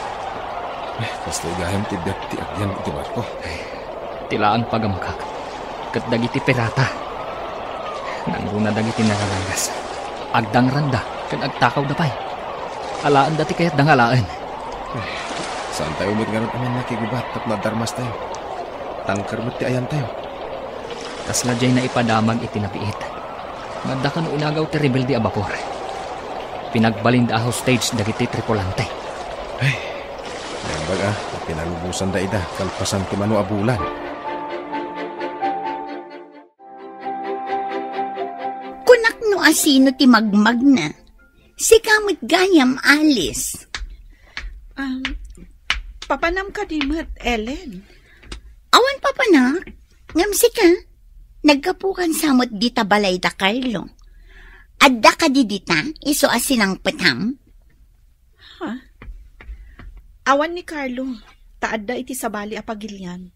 Eh, kastoy gayam ti biag ti agyan iti barko. Ay, ti laeng pagamkak ket dagiti pirata. Nangruna dagiti nararagas. Agdangranda ken agtakawda pay. Alaenda ti kayatda nga alaen. Eh, saantayo met ngarud a mannakigubat tapno addarmastayo. Tangker met ti ayantayo. Kasla diay naipadamag iti nabiit. Nga adda kano inagaw ti rebelde a bapor. Pinagbalinda a hostage dagiti tripulante. Ay, naimbag a, ta pinalubosanda ida kalpasan ti mano a bulan. asino ti magmagna. Sika met gayam, Alice. Um, papanam kadi met, Ellen? Awan papanak, ngem sika, naggapukan sa met dita balay da Carlo. Adda kadi dita, isu a sinangpetam? Ha? Awan ni Carlo, ta adda iti sabali a pagilian.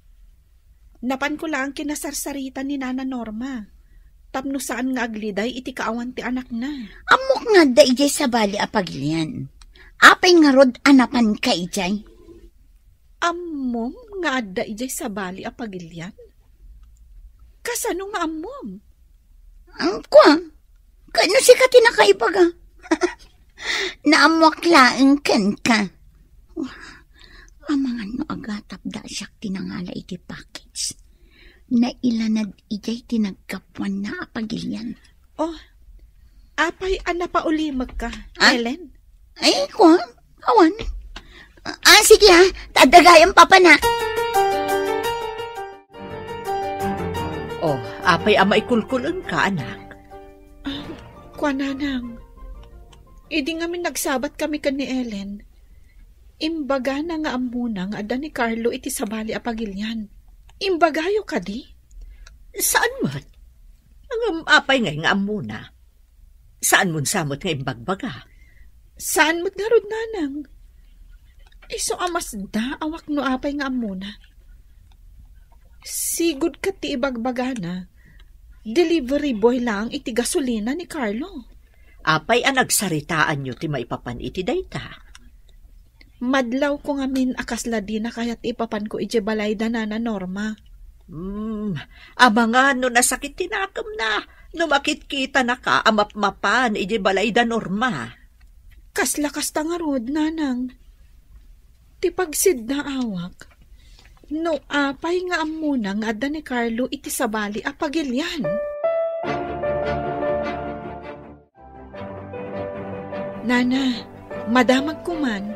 Napanko laeng kinasarsarita ni Nana Norma, tapno saan nga agliday iti kaawan ti anakna. Ammok nga adda idiay sabali a pagilian. Apay ngarud a napanka idiay? Ammom nga adda idiay sabali a pagilian? Kasano nga ammom? Ang kwa, kano sika ti nakaibaga? Naammoak laeng kenka. Amangan no agatapda siak ti nangala iti package. Nailanad idiay ti naggapuanna a pagilian. Oh, apay a napaulimekka, Ah? Ellen? Ay, kwa, awan. Ah, sige ha, tadagayam papanak. Oh, apay a maikulkul-enka, anak? Ah, kuananang, idi ngamin nagsabat kami ken ni Ellen, imbagana nga ammona nga adda ni Carlo iti sabali a pagilian. Imbagayo kadi? Saan met? Ngem apay ngay nga ammona? Saan mon sa met nga imbagbaga? Saan met ngarud, nanang? Isu a masdaawak no apay nga ammona. Sigud ket ti ibagbagana, delivery boy laeng iti gasolina ni Carlo. Apay a nagsaritaanyo ti maipapan iti dayta? Madlawko ngamin a kasla dina kayat ipapanko idiay balay da Nana Norma. Hmm, amangan no nasakit ti nakemna no makitkitanaka a mapmapan idiay balay da Norma. Kasla kasta ngarud, nanang. Ti pagsiddaawak, no apay nga ammona nga adda ni Carlo iti sabali a pagilian. Nana, madamagko man.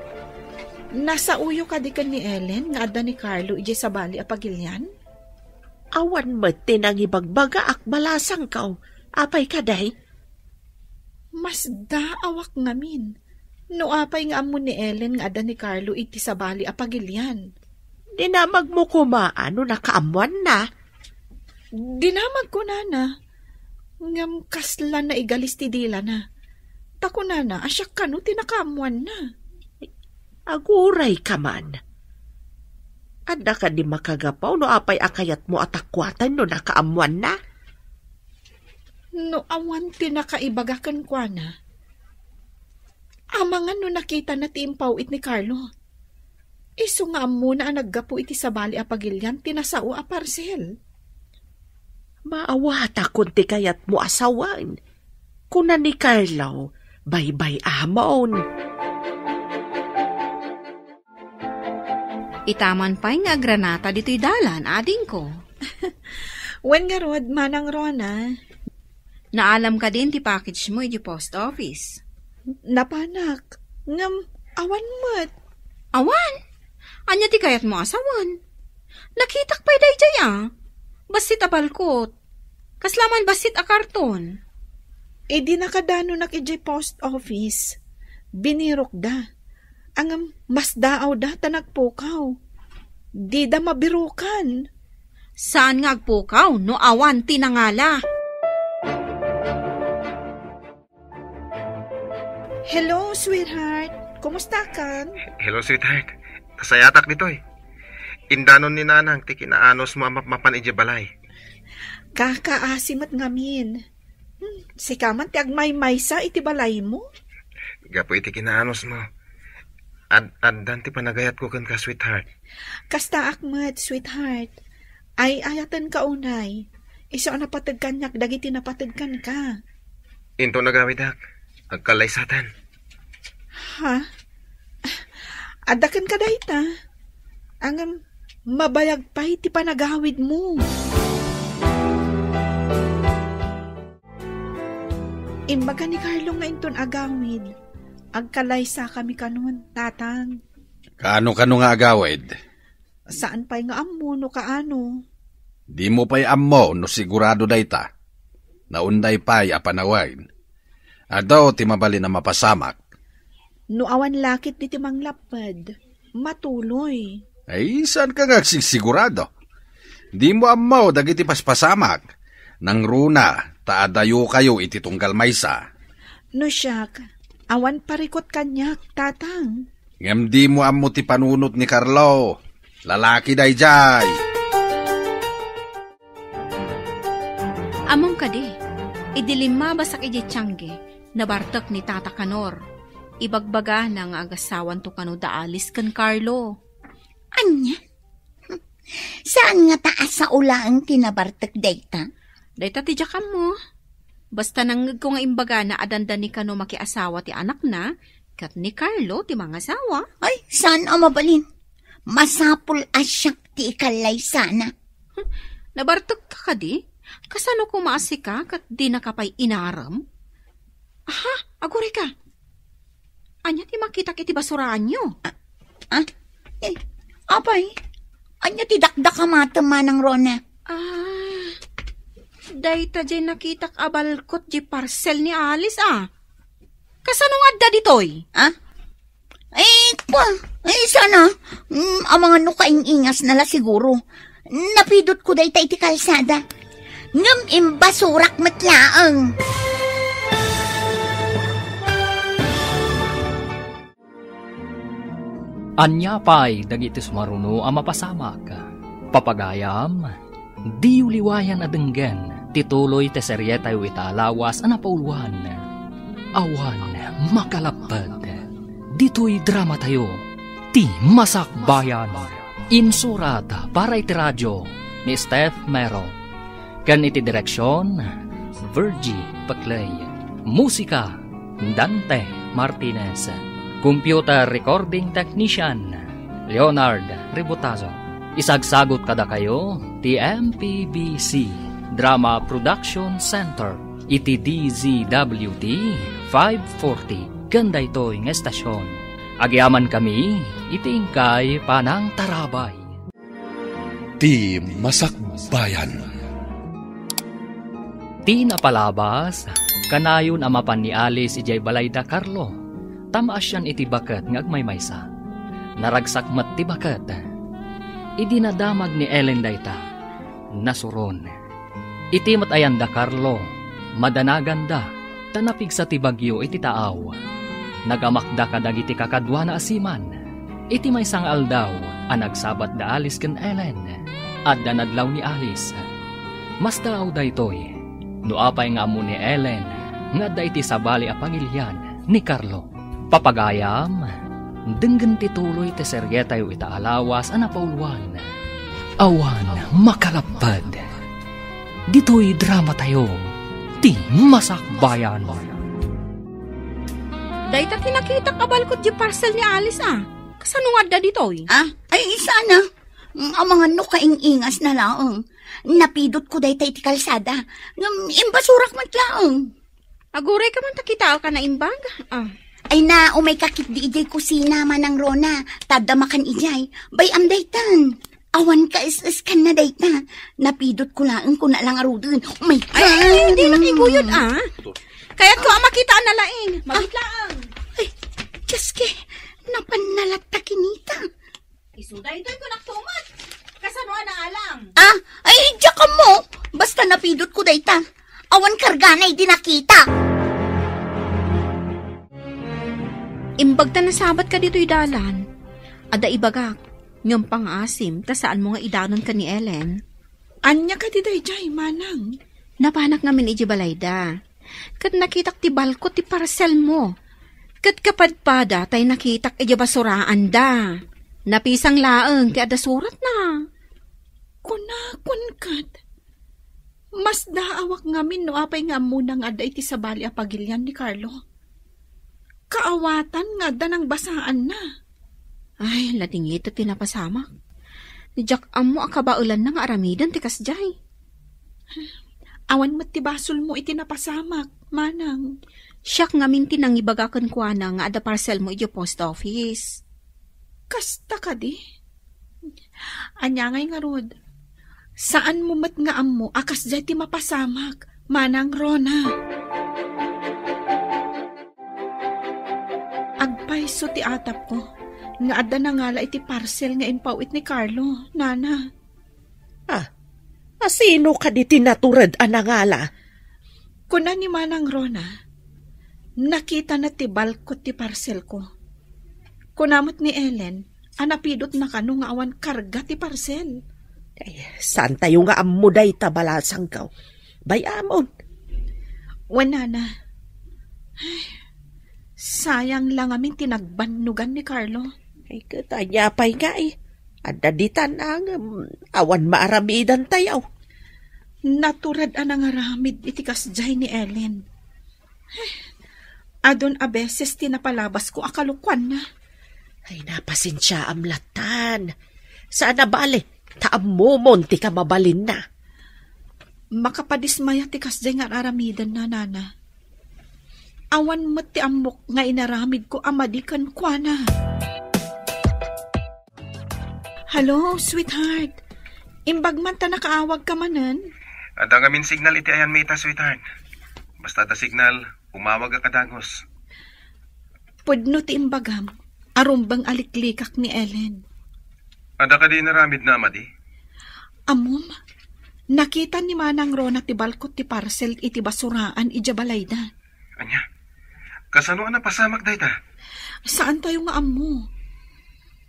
Nasaoyo kadi ken ni Ellen nga adda ni Carlo idiay sabali a pagilian? Awan met ti nangibagbagaak, balasangko. Apay kadi? Masdaawak ngamin no apay nga ammo ni Ellen nga adda ni Carlo iti sabali a pagilian. Dinamagmo koma no nakaammoanna? Dinamagko, nana. Ngem kasla naigalis ti dilana. Ta kunana a siak kano ti nakaammoanna. Agurayka man. Adda kadi makagapu no apay a kayatmo a takuaten no nakaammoanna? No awan ti nakaibaga kenkuana, amangan no nakitana ti impaw-it ni Carlo. Isu nga ammona a naggapu iti sabali a pagilian ti nasao a parsel. Maawatakon ti kayatmo a sawen, kuna ni Carlo, baybay-amon. Itaman pay nga agranata ditoy dalan, adingko. Wen ngarud, Manang Rona. Naalam kadin ti package mo iti post office? Napanak, ngem awan met. Awan? Ania ti kayatmo a sawen? Nakitak pay daydiay a. Bassit a balkot. Kasla man bassit a karton. Idi nakadanonak idiay post office, binirokda. Ngem masdaawda ta nagpukaw. Dida mabirokan. Saan nga agpukaw no awan ti nangala? Hello, sweetheart. Kumusta kan? Hello, sweetheart. Nasayatak ditoy. Indanon ni Nanang ti kinaanusmo a mapmapan idiay balay. Kakaasi met ngamin. Hmm, sika man ti agmaymaysa iti balaymo? Gapu iti kinaanusmo. Ad-, addan ti panagayatko kenka, sweetheart. Kastaak met, sweetheart. Ay-ayatenka unay. Isu a napateg kaniak dagiti napateg kenka. Inton agawidak, agkallaysaten. Ha? Adda kenka dayta? Ngem, mabayag pay ti panagawidmo. Imbaga ni Carlo nga inton agawid, agkalaysakami kanon, Tatang. Kaano-kano nga agawid? Saan pay nga ammo no kaano. Dimo pay ammo no sigurado dayta. Naunday pay a panawen. Adu ti mabalin a mapasamak. No awan lakit diti manglapped, matuloy. Ay, saan ka nga agsigsigurado? Di mo ammo dagiti paspasamak. Nangruna, ta adayo kayo iti tunggal maysa. No siak, awan parikot kaniak, tatang. Ngem di mo ammo ti panunot ni Carlo. Lalaki dayjay. Ammom kadi, idi limmabasak idiay tiangge, nabartek ni Tata Kanor. Ibagbagana nga agasawanto kano da Alice ken Carlo. Ania? Saan nga ta a sao laeng ti nabartek dayta? Dayta ti diak ammo. Basta nangngegko nga imbagana a dandani kano makiasawa ti anakna, ket ni Carlo ti mangasawa. Ay, saan a mabalin? Masapul a siak ti ikallaysana. Hmm, nabartekka kadi? Kasano koma a sika ket dinaka pay inarem? Aha, agurayka. Ania ti makitak iti basuraanyo? Ah, ah? Eh, apay, ania ti dakdakamatem, Manang Rona? Ah, dayta diay nakitak a balkot diay parcel ni Alice, a. Kasano nga adda ditoy? Ah? Ay, kwa, ay, sana. Mm, amangan no kaing-ingasna la siguro. Napidotko dayta iti kalsada. Ngem imbasurak met laeng. Ania pay dagiti sumaruno a mapasamak? Papagayam, diyo liwayan a denggen ti tuloy ti serietayo ita a lawas a napauluan, Awan Makalapped. Ditoy dramatayo, Ti Masakbayan. Insurat para iti radio ni Steph Mero. Ken iti direksion, Virgie Paclay. Musika, Dante Martinez. Computer recording technician, Leonard Ributazo. Isagsagut kadakayo ti M P B C Drama Production Center iti D Z W T five forty ken daytoy nga estasion. Agyamankami iti inkay panangtarabay. Ti Masakbayan. Ti napalabas, kanayon a mapan ni Alice idiay balayda, Carlo, ta maasian iti baket nga agmaymaysa. Naragsak met ti baket. Idi nadamag ni Ellen dayta, nasuron. Iti met ayanda, Carlo, madanaganda, ta napigsa ti bagyo iti taaw. Nagamakda kadagiti kakaduana a seaman. Iti maysa nga aldaw a nagsabat da Alice ken Ellen, adda nadlaw ni Alice. Masdaaw daytoy, no apay nga ammo ni Ellen nga adda iti sabali a pagilian ni Carlo. Papagayam, denggen ti tuloy ti serietayo ita a lawas a napauluan, Awan Makalapped. Ditoy dramatayo, Ti Masakbayan. Dayta ti nakitak a balkot di parcel ni Alice, a. Kasano nga adda ditoy? Ah, ay, sana. Mm, amangan no kaing-ingasna laeng. Napidotko dayta iti kalsada. Ngem imbasurak met laeng. Agurayka man ta kitaek a naimbag. Ah. Ay na, umayka ketdi idiay kusina, Manang Rona. Ta adda makan idiay. Bay-am daytan. Awan kaes-eskanna dayta. Napidotko laeng kuna la ngaruden. Umayka. Ay, ay, ay, di nakiguyod, ah. Kayatko a makita a nalaing. Mabiit laeng. Ay, Diyos ke, napanna latta kinita. Isu daytoy kunak tumet. Kasano a naalang? Ah, ay, diak ammo. Basta napidotko dayta. Awan kargana idi nakita. Imbag ta nasabatka ditoy dalan. Adda ibagak, ngem pangaasim ta saanmo nga idanon ken ni Ellen. Ania kadi daydiay, Manang? Napanak ngamin idiay balayda. Ket nakitak ti balkot ti parselmo. Ket kapadpada tay nakitak idiay basuraanda. Napisang laeng ti adda suratna. Kunakon ket, masdaawak ngamin no apay nga ammona nga adda iti sabali a pagilian ni Carlo. Kaawatan nga adda nangbasaanna. Ay, ladingit ti napasamak. Diak ammo a kabaelanna nga aramiden ti kasdiay. Awan met ti basolmo iti napasamak, Manang. Siak ngamin ti nangibaga kenkuana nga adda parselmo idiay post office. Kasta kadi? Ania ngay ngarud? Saanmo met nga ammo a kasdiay ti mapasamak, Manang Rona. Isu ti atapko nga adda nangala iti parcel nga impaw-it ni Carlo, nana. Ah, asino kadi ti natured a nangala? Kuna ni Manang Rona, nakitana ti balkot ti parcelko. Kuna met ni Ellen, a napidotna kano nga awan karga ti parcel. Ay, saantayo nga ammo dayta, balasangko. Bay-amon. Wen, nana. Ay, sayang lang amin ti nagbannogan ni Carlo. Ay, ket ania pay nga, eh? Adda ditan, ngem awan maaramidantayo. Natured a nangaramid iti kasdiay ni Ellen. Adun a beses ti napalabasko a kalokuanna. Ay, napasensiaam lattan. Saan a bale, ta ammomon ti kamabalinna. Makapadismaya ti kasdiay nga ar-aramidenna, nana. Awan met ti ammok nga inaramidko a madi kenkuana. Hello, sweetheart. Imbag man ta nakaawagka manen? Adda ngamin signal iti ayanmi ita, sweetheart. Basta adda signal, umawagak a dagus. Pudno ti imbagam, a rumbeng a liklikak ni Ellen. Adda kadi inaramidna a madi? Ammom, nakita ni Manang Rona ti balkot ti parcel iti basuraan idiay balayda. Ania? Kasano a napasamak dayta? Saantayo nga ammo.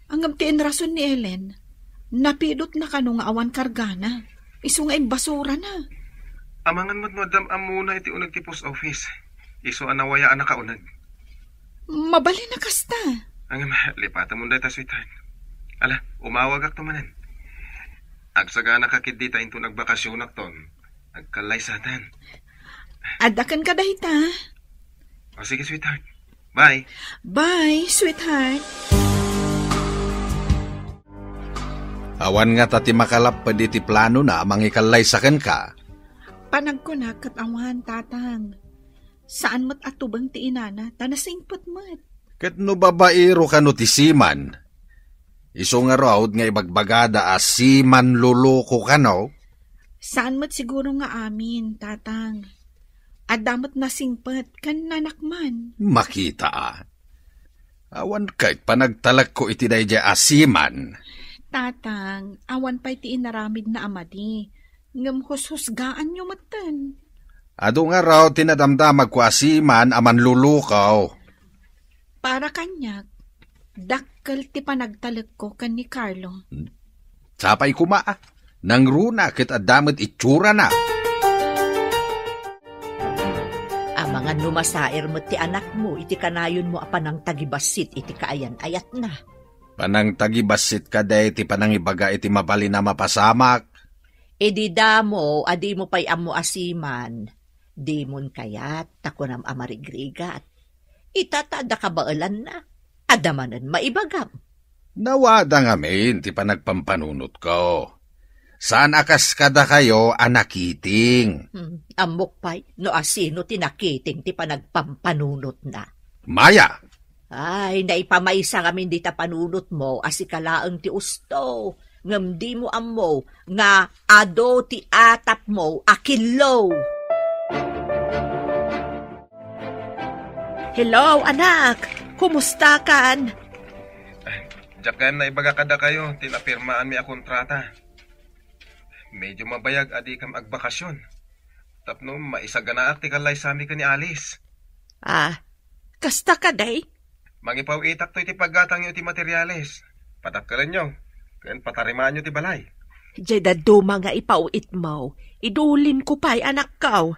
Ngem ti inrason ni Ellen, napidotna kano nga awan kargana, isu nga imbasurana. Amangan met no adda ammona iti uneg ti post office. Isu a nawaya a nakauneg. Mabalin a kasta. Ngem, lipatemon dayta, sweetheart. Ala, umawagakto manen. Agsaganaka ketdi ta inton agbakasionakton, agkallaysatan. Adda kenka dayta. O, sige, sweetheart. Bye. Bye, sweetheart. Awan ngata ti makalapped iti planona a mangikallaysa kenka. Panagkunak ket awan, tatang. Saan met a tubeng ti inana, ta nasingpet met. Ket no babaero kano ti seaman, isu ngarud nga ibagbagada a seaman loloko kano? Saan met siguro nga amin, tatang. Adda met nasingpet ken nanakman. Makita a. Awan ket panagtalekko iti daydiay a seaman. Tatang, awan pay ti inaramidna a madi, ngem hushusgaanyo metten. Adu ngarud ti nadamdamagko a seaman a manlulukaw. Para kaniak, dakkel ti panagtalekko ken ni Carlo. Hmm? Sapay koma, a. Nangruna ket adda met itsurana. Amangan no masaer met ti anakmo iti kanayonmo a panangtagibassit iti kaayan-ayatna. Panangtagibassit kadi ti panangibaga iti mabalin a mapasamak? Idi damo a dimo pay ammo a seaman, dimon kayat ta kunam a marigrigat. Ita ta adda kabaelanna, adda manen maibagam. Nawada ngamin ti panagpampanunotko. Saan a kas kadakayo a nakiting. Hmm, ammok pay no asino ti nakiting ti panagpampanunotna. Maya! Ay, naipamaysa ngamin dita panunotmo a sika laeng ti usto, ngem dimo ammo nga adu ti atapmo a killo. Hello, anak! Kumustakan? Diak gayam naibaga kadakayo ti napirmaanmi a kontrata. Medyo mabayag a dikam agbakasyon. Tapno maisaganaak ti kallaysami ken ni Alice. Ah, kasta kadi? Mangipaw-itakto iti paggatangyo iti materiales. Padakkelenyo, ken patarimaanyo ti balay. Diay dadduma nga ipaw-itmo, idulinko pay, anakko.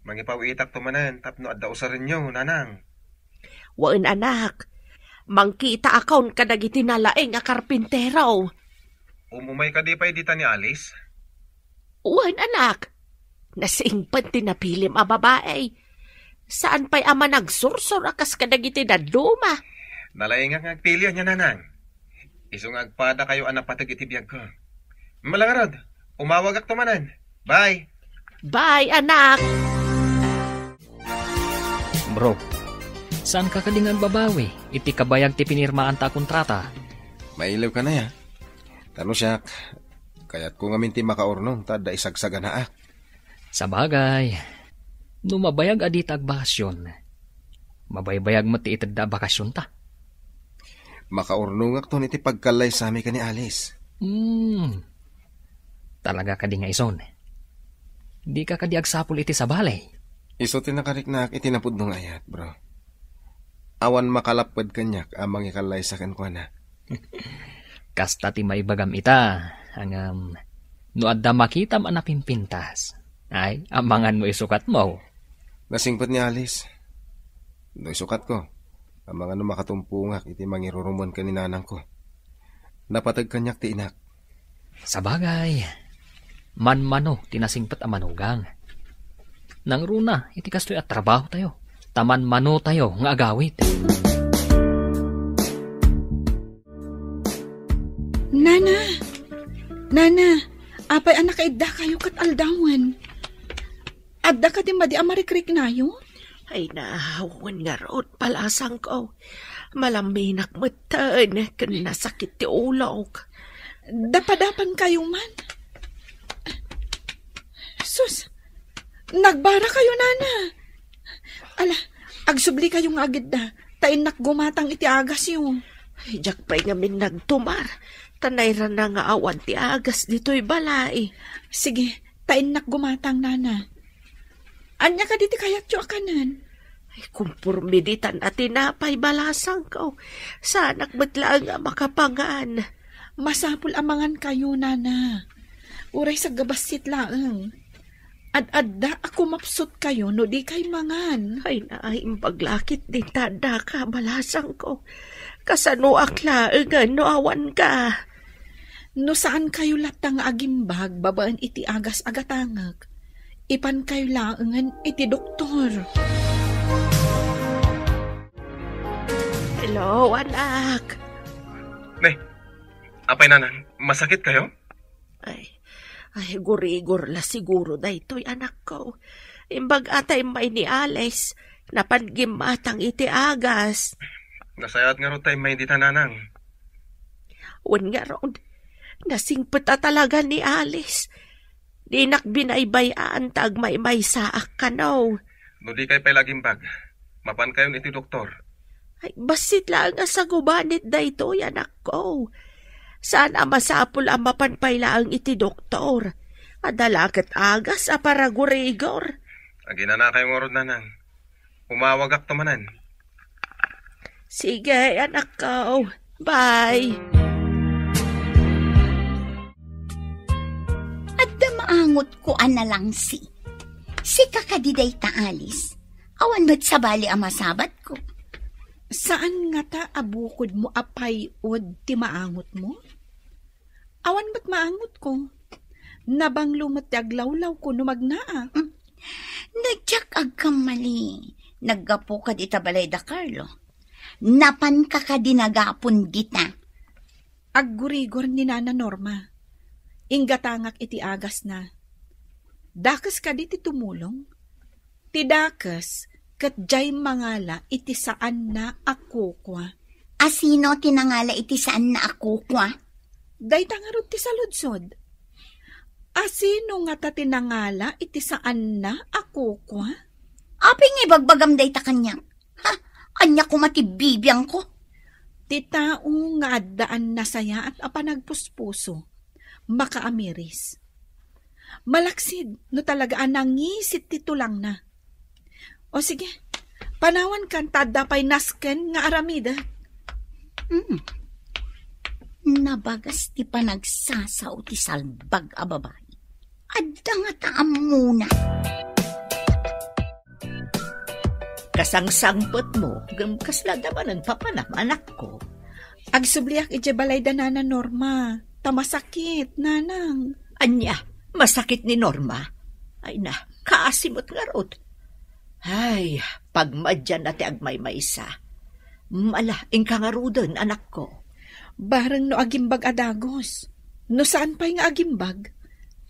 Mangipaw-itakto manen tapno adda usarenyo, nanang. Wen, anak. Mangkitaakon kadagiti nalaing a karpintero. Umumay kadi pay dita ni Alice? Wen, anak. Nasingpet ti napilim a babai. Saan pay a managsursor a kas kadagiti dadduma. Nalaingak nga agpili ania, nanang. Isu nga agpadakayo a napateg iti biagko. Malangarod, umawagakto manen. Bye. Bye, anak. Bro, saanka kadi nga agbabawi iti kabayag ti pinirmaanta a kontrata? Mailiwka aya? Ta no siak, kayatko ngamin ti makaurnong ta adda isagsaganaak. Sabagay, no mabayag a dita agbakasyon, mabaybayag met ti itedda a bakasyonta. Makaurnongakton iti pagkallaysami ken ni Alice. Hmm. Talaga kadi nga ison? Dika kadi agsapul iti sabali? Isu ti nakariknaak iti napudno nga ayat, bro. Awan makalapped kaniak a mangikallaysa kenkuana. Kasta ti maibagam ita, ngem no adda makitam a napimpintas, ay, amangan no isukatmo. Nasingpet ni Alice. No isukatko, amangan no makatumpongak iti mangirurumon ken ni nanangko. Napateg kaniak ti inak. Sabagay, manmano ti nasingpet a manugang. Nangruna iti kastoy a trabahotayo, ta manmanotayo nga agawid. Nana! Nana! Apay a nakaiddakayo ket aldawen? Adda kadi madi a marikriknayo? Ay, naawon ngarud, balasangko. Malaminak metten ken nasakit ti ulok. Dapadapan kayo man. Sus, nagbara kayo, nana. Ala, agsubli kayo nga agidda, ta innak gumatang iti agasyo. Ay, diak pay ngamin nagtumar, ta nairana nga awan ti agas ditoy balay. Sige, ta innak gumatang, nana. Ania kadi ti kayatyo a kanen? Ay, kumporme ditan a tinapay, balasangko. Saanak met laeng a makapangan. Masapul a mangan kayo, nana. Uray sagbassit laeng. Ad-adda a kumapsut kayo no di kay mangan. Ay, naimbag lakit din ta adda ka, balasangko. Kasanoak laengen no awan ka? No saan kayo latta nga agimbag babaen iti agas a gatangek, ipan kayo laengen iti doktor. Hello, anak. Ne, apay nanang, masakit kayo? Ay, ay, gurigor la siguro daytoy, anakko. Imbag a ta immay ni Alice, napan gimmatang iti agas. Nasayaat ngarud ta immay dita, nanang. Wen ngarud, nasingpet a talaga ni Alice. Dinak binaybay-an ta agmaymaysaak kano. No di kay pay lagimbag, mapan kayon iti doktor. Ay, bassit laeng a sagubanit daytoy, anakko. Saan a masapul a mapan pay laeng iti doktor. Adda la ket agas a paragurigor. Aginana kayo ngarud, nanang. Umawagakto manen. Sige, anakko. Bye. Adda maangotko a nalangsi. Sika kadi dayta, Alice. Awan met sabali a masabatko. Saan ngata a bukodmo a pay-od ti maangotmo? Awan met maangotko. Nabanglo met ti aglawlawko no magnaak. Hmm. No diak agkammali, naggapuka dita balay da Carlo. Napanka kadi nagapon dita? Aggurigor ni Nana Norma. Inggatangak iti agasna. Dakes kadi ti tumulong? Ti dakes ket diay mangala iti saanna a kukua. A sino ti nangala iti saanna a kukua? Dayta ngarud ti saludsod. A sino ngata ti nangala iti saanna a kukua? Apay nga ibagbagam dayta kaniak? Ha? Ania koma ti bibiangko? Ti tao nga addaan nasayaat a panagpuspuso, makaamiris. Malaksid no talaga a nangisit ti tulangna. O sige, panawankan ta adda pay nasken nga aramidek. Hmm. Nabagas ti panagsasao ti salbag a babai. Adda ngata ammona. Kasangsangpetmo, ngem kasla adda manen papanam, anakko. Agsubliak idiay balay da Nana Norma, ta masakit, nanang. Ania, masakit ni Norma? Ay na, kaasi met ngarud. Ay, pagmadianna ti agmaymaysa. Mala, inka ngaruden, anakko. Bareng no agimbag a dagus. No saan pay nga agimbag,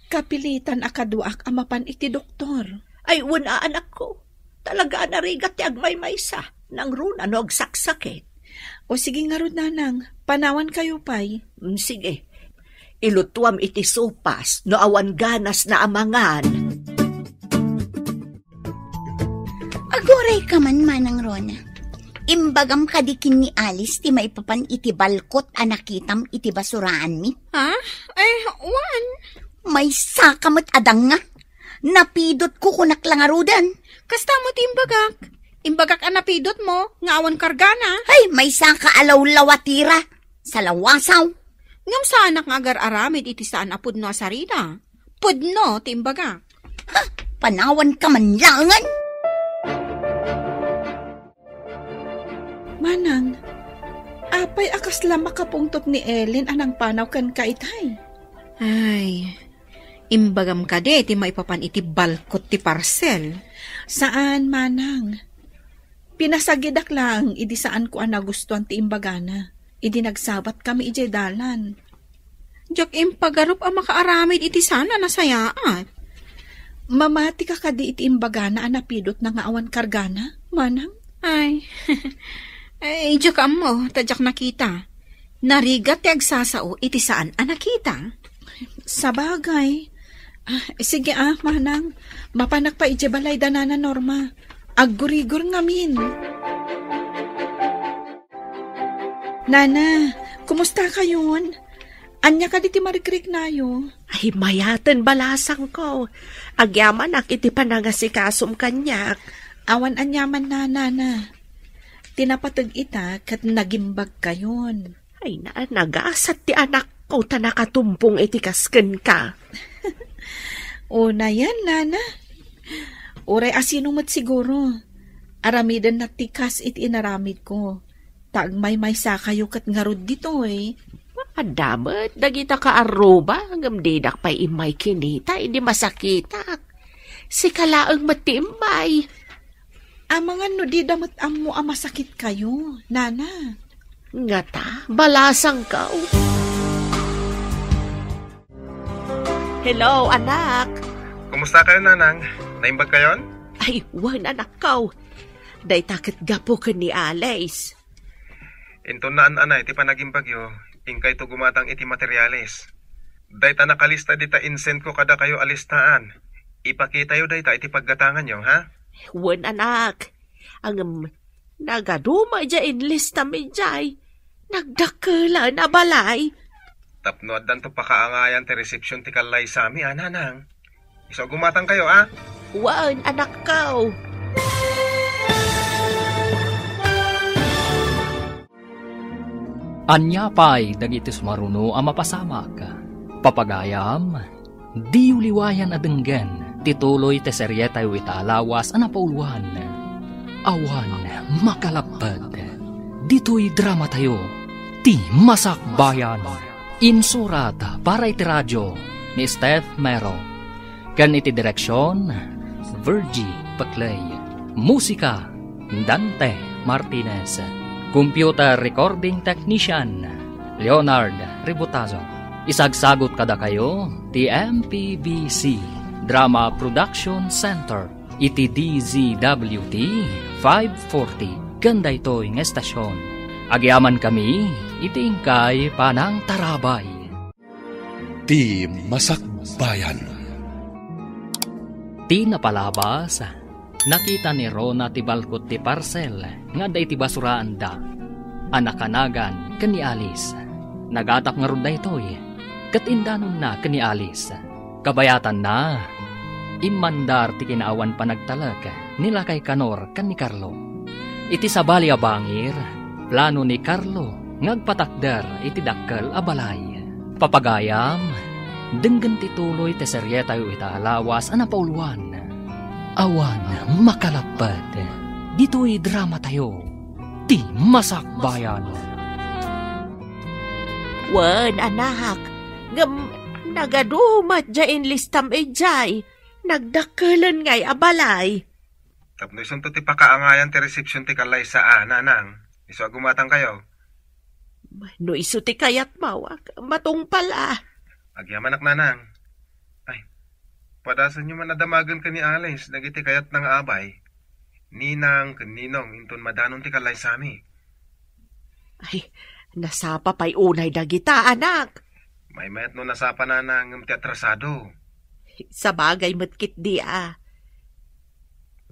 kapilitan a kaduaak a mapan iti doktor. Ay, wen a, anakko. Talaga a narigat ti agmaymaysa. Nangruna no agsaksakit. O sige ngarud, nanang, panawan kayo pay. Mm, sige. Ilutuam iti sopas no awan ganas na amangan. Aguray ka man, Manang Rona. Imbagam kadi ken ni Alice ti maipapan iti balkot a nakitam iti basuraanmi? Ha? Ay, wen. Maysaka met a danga. Napidotko, kunak la ngaruden. Kasta met ti imbagak. Imbagak a napidotmo nga awan kargana. Ay, maysaka a lawlawatira. Salawasaw. Ngem saanak nga agar-aramid iti saan a pudno a sarina. Pudno ti imbagak. Ha? Panawanka man laengen? Manang, apay a kasla makapungtot ni Ellen a nangpanaw kenka itay? Ay, imbagam kadi ti maipapan iti balkot ti parsel? Saan, Manang. Pinasagidak laeng idi saanko a nagustuan ti imbagana idi nagsabatkami idiay dalan. Diak impagarup a makaaramid iti saan a nasayaat. Mamatika kadi iti imbagana a napidotna nga awan kargana, Manang? Ay, ay, diak ammo, ta diak nakita. Narigat ti agsasao iti saan a nakita. Sabagay. Ah, sige ah, Manang. Mapanak pa idiay balay da Nana Norma. Aggurigor ngamin. Nana, kumusta kayon? Ania kadi ti marikriknayo? Ay, mayaten balasangko. Agyamanak iti panangasikasom kaniak. Awan aniaman na, Nana. Ti napateg ita ket nagimbag kayon. Ay, na, nagasat ti anakko ta nakatumpong iti kas kenka. Unayen, Nana. Uray asino met siguro. Aramidenna ti kas iti inaramidko. Ta agmaymaysa kayo ket ngarud ditoy. Adda met dagita kaarruba, ngem didak pay immay kinita idi masakitak. Sika laeng met ti immay. Amangan no dida met ammo a masakit kayo, Nana. Ngata, balasangko. Hello, anak. Kumusta kayo, Nanang? Naimbag kayon? Ay, wen, anakko. Dayta ket gapu ken ni Alice. Inton naan-anay ti panagimbagyo, inkayto gumatang iti materialis. Dayta nakalista dita insendko kadakayo a listaan. Ipakitayo dayta iti paggatanganyo, ha? Wen, anak. Ngem, nagaduma idiay inlistam idiay. Nagdakkelen a balay. Tapno addanto pakaangayan ti resepsion ti kallaysami, a, Nanang. Isu a gumatang kayo, a? Wen, anakko. Ania pay dagiti sumaruno a mapasamak? Papagayam, diyo liwayan a denggen ti tuloy ti serietayo ita a lawas a napauluan, Awan Makalapped. Ditoy dramatayo, Ti Masakbayan. Insurat para iti radio ni Steph Mero. Ken iti direksion, Virgie Peclay. Musika, Dante Martinez. Computer recording technician, Leonard Ributazo. Isagsagot kadakayo ti M P B C Drama Production Center iti D Z W T five forty ken daytoy nga estasion. Agyamankami iti inkay panangtarabay. Ti Masakbayan. Ti napalabas, nakita ni Rona ti balkot ti parsel nga adda iti basuraanda a nakanagan ken ni Alice. Nagatap ngarud daytoy ket indanonna ken ni Alice. Kabayatanna, immandar ti kinaawan panagtalek ni Lakay Kanor ken ni Carlo. Iti sabali a bangir, plano ni Carlo nga agpatakder iti dakkel a balay. Papagayam, denggen ti tuloy ti serietayo ita a lawas a napauluan. Awan Makalapped. Ditoy dramatayo, Ti Masakbayan. Wen, anak, ngem nagadumat diay inlistam idiay. Nagdakkelen ngay a balay. Tapno isunto ti pakaangayan ti resepsion ti kallaysa a, Nanang. Isu a gumatang kayo. No isu ti kayatmo, matungpal a. Agyamanak, Nanang. Ay, padasenyo man a damagen ken ni Alice dagiti kayatna nga abay, ninang ken ninong inton madanon ti kallaysami. Ay, nasapa pay unay dagita, anak. Maymayat no nasapa, Nanang, ngem ti atrasado. Sabagay met ketdi a.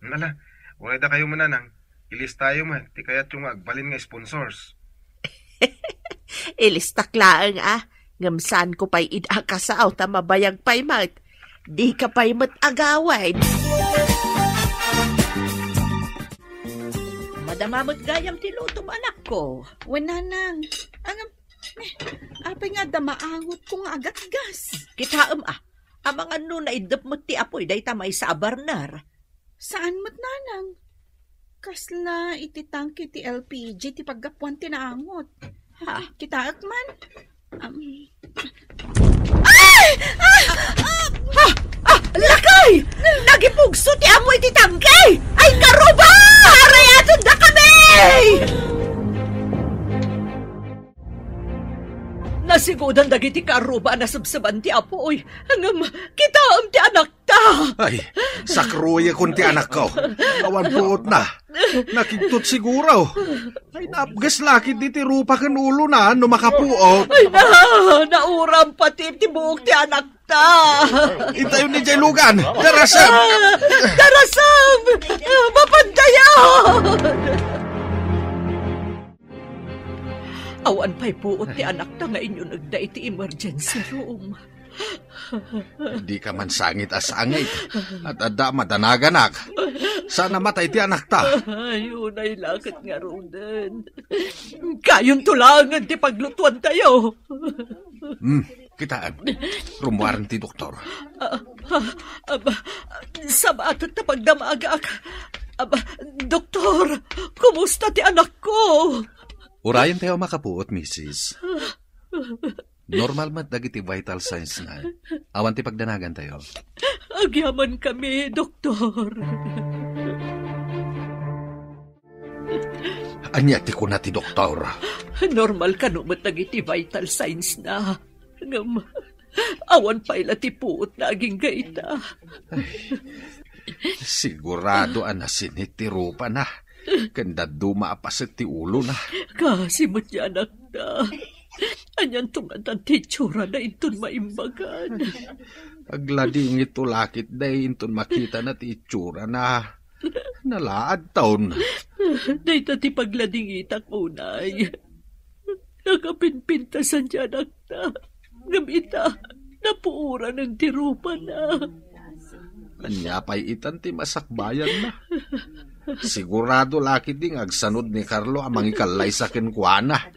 Ala, uray dakayo man, Nanang. Ilistayo met ti kayatyo nga agbalin nga sponsors. Ilistak laeng a, ngem saanko pay ida a kasao ta mabayag pay met. Dika pay met agawid. Madama met gayam ti lutom, anakko. Wen, nanang. Ngem, eh, apay nga adda maangotko nga agatgas? Kitaem a, amangan no naiddep met ti apuy dayta maysa a burner. Saan met, nanang? Kasla iti tangke ti L P G ti paggapuan ti naangot. Ha? Kitaek man? Am. Ay! Ah! Ah! Ah! Lakay! Nagipugso ti apuy ti tangke! Ay, karuba! Arayaten da kami! Nasigudan dagiti karuba a nasebseban ti apuy. Ngem, kitaem ti anakta. Ay, sakruyekon ti anakko. Awan puotna. Nakigtot siguro. Ay, naapges la ketdi ti rupa ken ulona no makapuot. Ay, na, nauram pati ti buok ti anakta. Intayon idiay lugan. Darasem! Darasem! Mapantayan! Awan pay puot ti anakta nga inyunegda iti emergency room. Dika man sangit a sangit. At adda madanaganak. Saan a matay ti anakta. Ay, unay la ket ngaruden. Kayonto laengen ti paglutuantayo. Hmm, kitaem. Rummuaren ti doktor. Ah, ah, aba, sabaten ta pagdamagak. Aba, doktor, kumusta ti anakko? Urayentayo a makapuot, misis. Normal met dagiti vital signs na. Awan ti pagdanagantayo. Agyamankami, doktor. Ania ti kuna ti doktor? Normal kano met dagiti vital signs na. Ngem, awan pay la ti puot na agingga ita. Ay, sigurado a nasinit ti rupana. Ken dadduma a paset ti ulona. Kaasi met ti anakta. Anianto ngatan ti itsurana inton maimbagan? Agladingitto la ketdi inton makitana ti itsurana. Nalaadton. Dayta ti pagladingitak unay. Nakapimpintasan ti anakta. Ngem ita, napuoranen ti rupana. Ania pay itan ti masakbayanna? Sigurado la ketdi nga agsanud ni Carlo a mangikallaysa kenkuana.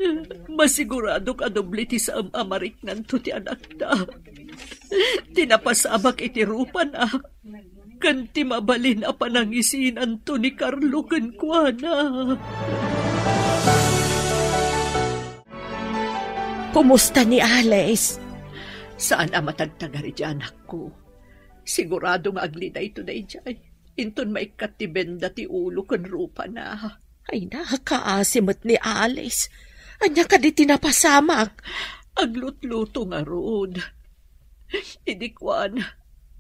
Masiguradok a doble ti saem a mariknanto ti anakta. Ti napasamak iti rupana, ken ti mabalin a panangisinanto ni Carlo kenkuana. Kumusta ni Alice? Saan a matagtagari ti anakko. Sigurado nga agli daytoy daydiay. Inton maikkat ti benda ti ulo ken rupana. Ay, nakaasi met ni Alice. Ania kadi ti napasamak? Aglutluto ngarud. Idi kuan,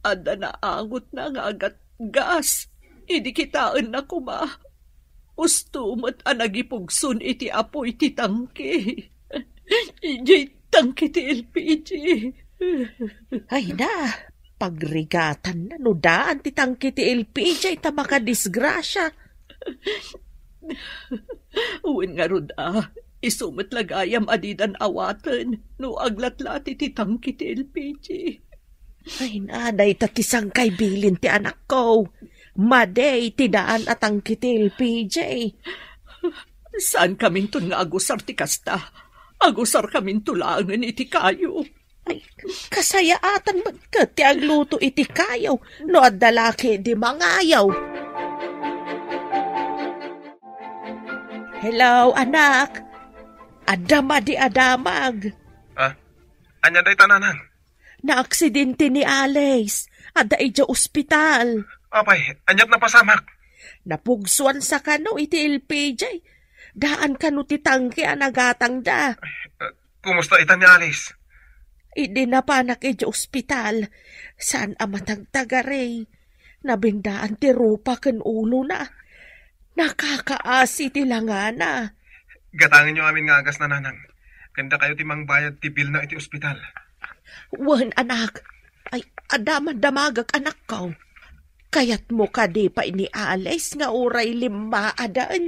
adda naangotna nga agatgas. Idi kitaenna koma, usto met a nagipugson iti apuy ti tangke. Idiay tangke ti L P G. Ay na, pagrigatanna no daan ti tangke ti L P G ta makadisgrasia. Wen ngarud a, isu met la gayam a didan awaten no aglatlati ti tangke ti L P G. Ay na, dayta ti sangkay bilin ti anakko. Madi ti daan a tangke ti L P G. Saankaminton nga agusar ti kasta. Agusarkaminto laengen iti kayo. Ay, kasayaatan met ket ti agluto iti kayo no adda la ketdi mangayo. Hello, anak. Adda madi a damag. Ah, ania dayta, nanang? Naaksidente ni Alice. Adda idiay ospital. Apay, aniat napasamak? Napugsuan sa kano iti L P G. Daan kano ti tangke a nagatangda. Eh, kumusta ita ni Alice? Idi napanak idiay ospital, saan a matagtagari. Nabendaan ti rupa ken ulona. Nakakaasi ti langana. Gatangenyo amin nga agasna, nanang. Ken dakayo ti mangbayad ti bilna iti ospital. Wen, anak. Ay, adda man damagak, anakko. Kayatmo kadi pay ni Alice nga uray limmaadaen?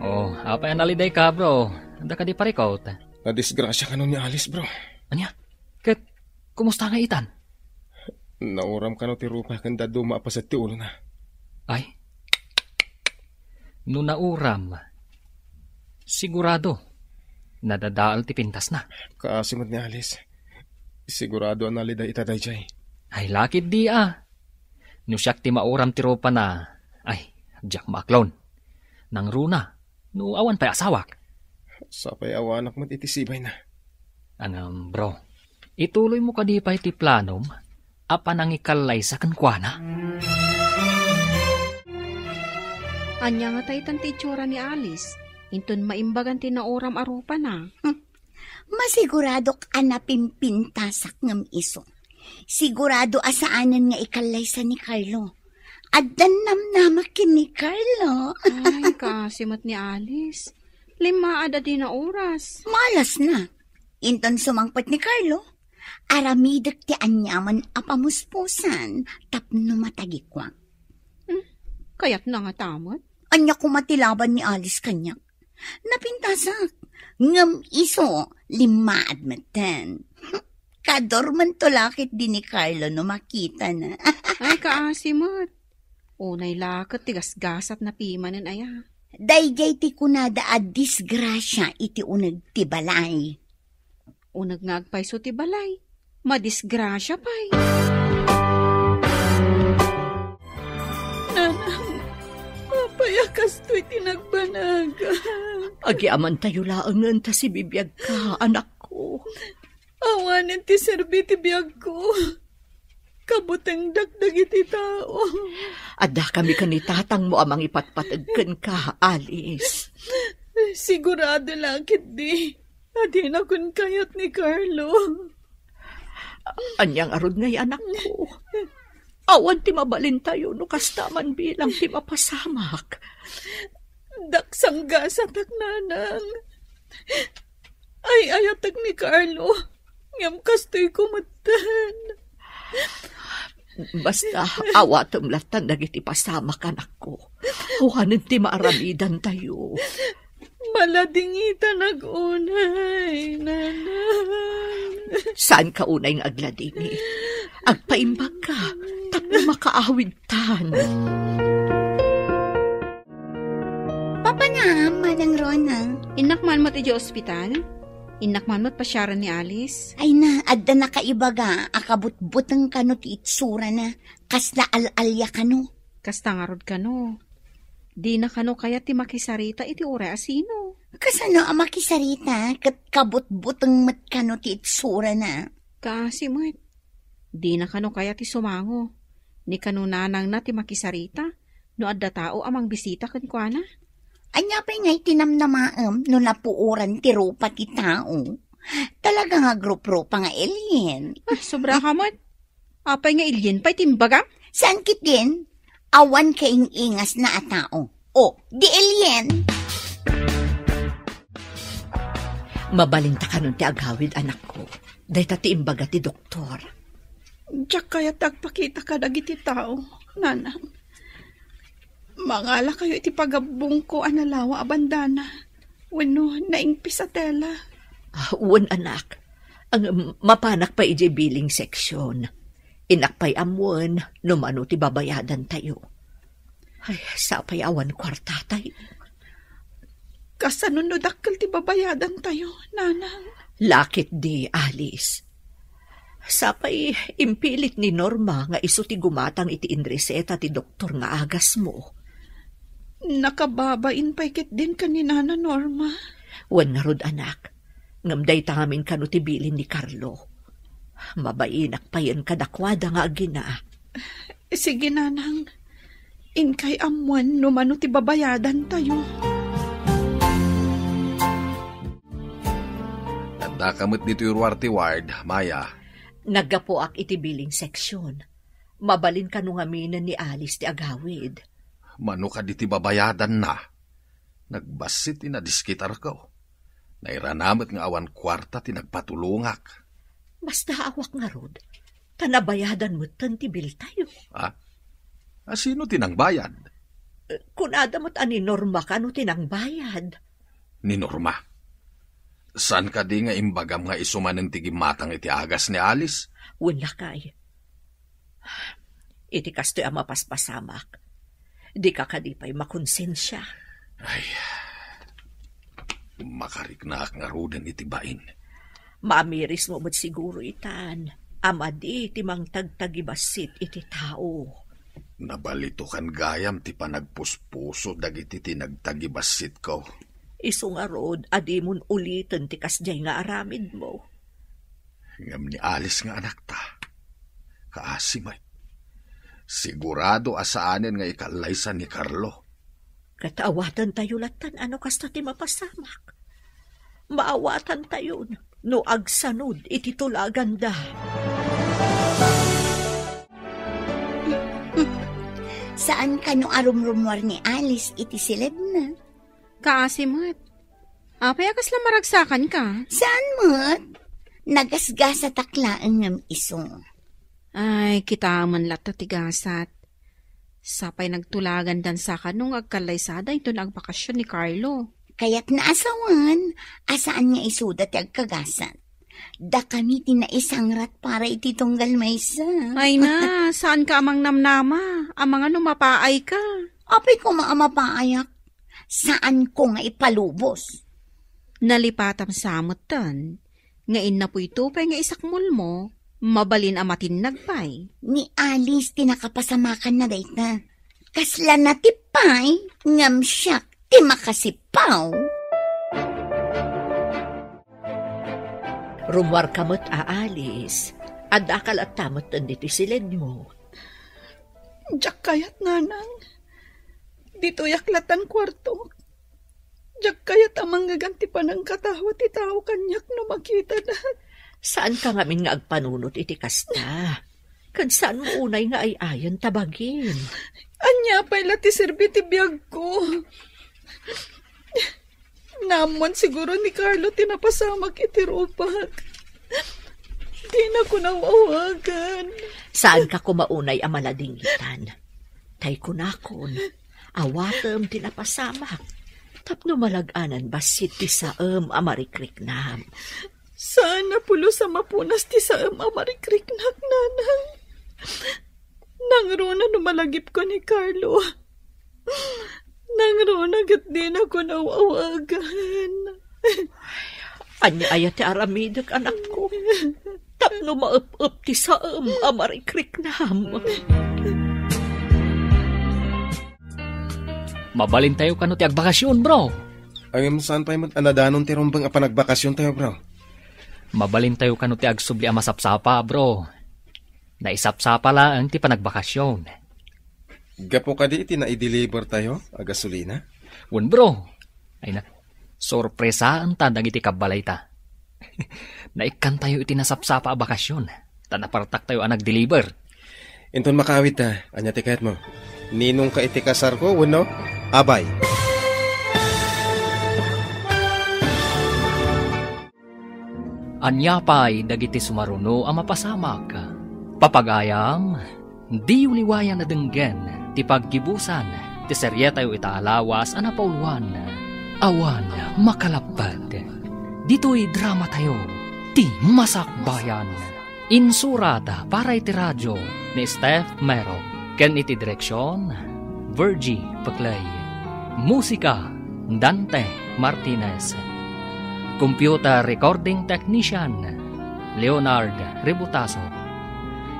Oh, apay a nalidayka, bro? Adda kadi parikut? Nadisgrasya kano ni Alice, bro. Ania? Ket kumusta nga itan? Nauram kano ti rupa ken dadduma a paset ti ulona. Ay? No nauram, sigurado, nadadael ti pintasna. Kaasi met ni Alice. Sigurado a naliday ita daydiay. Ay, lakit di a. No siak ti mauram ti rupana, ay, diak maaklon. Nangruna, no awan pay asawak. Sapay awanak met iti sibayna. Ngem, bro, ituloymo kadi pay ti planom a panangikallaysa kenkuana? Ania ngata itan ti itsura ni Alice, inton maimbagan ti nauram a rupana? Masiguradok a napimpintasak ngem isu. Sigurado a saanen nga ikallaysa ni Carlo. Addan namnamak ken ni Carlo. Ay, kaasi met ni Alice. Limmaad a dina oras. Malasna. Inton sumangpet ni Carlo, aramidek ti aniaman a pamuspusan tapno matagikuak. Hmm, kayatna ngata met? Ania koma ti laban ni Alice kaniak? Napintasak. Ngem isu, limmaad metten. Kadormento la ketdi ni Carlo no makitana. Ay, kaasi met. Unay la ket ti gasgasatna pimanen aya. Daydiay ti kunada a disgrasia iti uneg ti balay. Uneg nga agpayso ti balay, madisgrasia pay. Nanang, apay a kastoy ti nagbanag? Agiamantayo laengen ta sibibiagka, anakko. Awanen ti serbi ti biagko. Kabutengdak dagiti tao. Addakami ken ni tatangmo a mangipatpateg kenka, Alice. Sigurado la ketdi a dinakon kayat ni Carlo. Ania ngarud ngay, anakko? Awan ti mabalintayo no kasta man bilang ti mapasamak. Daksang gasatak, nanang. Ay-ayatek ni Carlo, ngem kastoy ko metten. Basta, awatem lattan dagiti pasamak, anakko. Awanen ti maaramidantayo. Maladingitan unay, nanang. Saanka unay nga agladingit. Agpaimbagka, tapno makaawidtan. Papanam, Manang Rona. Innak man met idiay ospital? Innak man met pasiaren ni Alice? Ay na, adda nakaibaga a kabutbuteng kano ti itsurana. Kasla al-alia kano. Kasta ngarud kano. Dina kano kayat ti makisarita iti uray a sino. Kasano a makisarita ket kabutbuteng met kano ti itsurana? Kaasi met. Dina kano kayat ti sumango. Ni kano nanangna ti makisarita no adda tao a mangbisita kenkuana. Ania pay ngay ti namnamaem no napuoran ti rupa ti tao? Talaga nga agrup-rupa nga alien. Ah, sobra ka met. Apay nga alien pay ti imbagam? Saan ketdin? Awan kaing-ingasna a tao. O, di alien. Mabalinta kanon ti agawid, anakko. Dayta ti imbaga ti doktor. Diak kayat ti agpakita kadagiti tao, nanang. Mangalakayo iti pagabbongko a nalawa a bandana wenno naingpis a tela. Ah, wen, anak. Ang, mapanak pay idiay billing section. Innak pay ammoen no mano ti babayadantayo. Ay, sapay awan kuartatayo. Kasano no dakkel ti babayadantayo, nanang? Lakit di, Alice. Sapay impilit ni Norma nga isu ti gumatang iti inreseta ti doktor nga agasmo. Nakababain pay ketdin ken ni Nana Norma. Wen ngarud, anak, ngem dayta ngamin kano ti bilin ni Carlo. Mabainak payen kadakuada nga agina. Sige, nanang. Inkay ammoen no mano ti babayadantayo. Addaka met ditoy ruar ti ward, Maya. Naggapuak iti billing section. Mabalin kano ngaminen ni Alice ti agawid. Mano kadi ti babayadanna? Nagbassit ti nadiskitarko. Nairana met nga awan kuarta ti nagpatulongak. Basta awak ngarud. Ta nabayadan metten ti biltayo. Ah? A, sino ti nangbayad? Eh, kunada met a ni Norma kano ti nangbayad. Ni Norma? Saan kadi nga imbagam nga isu manen ti gimmatang iti agas ni Alice? Wen, lakay. Iti kastoy a mapaspasamak, dika kadi pay makonsensia. Ay, makariknaak ngaruden iti bain. Maamirismo met siguro itan a madi ti mangtagtagibassit iti tao. Nabalitokan gayam ti panagpuspuso dagiti tinagtagibassitko. Isu ngarud a dimon uliten ti kasdiay nga aramidmo. Ngem ni Alice nga anakta, kaasi met. Sigurado a saanen nga ikallaysa ni Carlo. Ket awatentayo lattan a no kasta ti mapasamak. Maawatantayon no agsanod iti tulaganda. Saan kano a rumrumuar ni Alice iti siledna? Kaasi met. Apay a kasla maragsakanka? Saan met? Nagasgasatak laeng ngem isu. Ay, kitaem latta ti gasat. Sapay nagtulagandan sa kano nga agkallaysada inton agbakasyon ni Carlo. Kayatna a sawen a saan nga isuda ti agkagasat. Dakami ti naisangrat para iti tunggal maysa. Ay na, saanka a mangnamnama? Amangan no mapaayka. Apay koma a mapaayak? Saanko nga ipalubos. Nalipatam sa metten, nga innapoy to pay nga isakmolmo, mabalin a matinnag pay. Ni Alice ti nakapasamakanna dayta. Kasla natipay, ngem siak ti makasipaw. Rummuarka met a Alice, addaka latta metten ditoy siledmo. Diak kayat, nanang. Ditoyak lattan kuartok. Diak kayat a mangngeg ti panangkatawa ti tao kaniak no makitada. Saanka ngamin nga agpanunot iti kasta. Ket saanmo unay nga ay-ayen ta bagim. Ania pay la ti serbi ti biagko? Naammoan siguro ni Carlo ti napasamak iti rupak. Dinako naw-awagan. Saanka koma unay a maladingitan. Tay kunakon, awatem ti napasamak. Tapno malag-anan bassit ti saem a marikriknam. Saan a pulos a mapunas ti saem a marikriknak, nanang. Nangruna no malagipko ni Carlo. Nangruna ket dinako naw-awagan. Ania aya ti aramidek, anakko? Tapno maep-ep ti saem a marikriknam. Mabalintayo kano ti agbakasyon, bro. Ngem saan pay met a nadanon ti rumbeng a panagbakasyontayo, bro? Mabalintayo kano ti agsubli a masapsapa, bro. Naisapsapa laeng ti panagbakasyon. Gapu kadi iti naidelivertayo a gasolina? Wen, bro. Ay na, sorpresaenta dagiti kabbalayta. Naikkantayo iti nasapsapa a bakasyon, ta napartaktayo a nagdeliver. Inton makaawidta, ania ti kayatmo? Ninongka iti kasarko wenno abay? Ania pay dagiti sumaruno a mapasamak? Papagayam, diyo liwayan a denggen ti paggibusan ti serietayo ita a lawas a napauluan, Awan Makalapped. Ditoy dramatayo, Ti Masakbayan. Insurat para iti radio ni Steph Mero ken iti direksion, Virgie Peclay. Musika, Dante Martinez. Computer recording technician, Leonard Ributaso.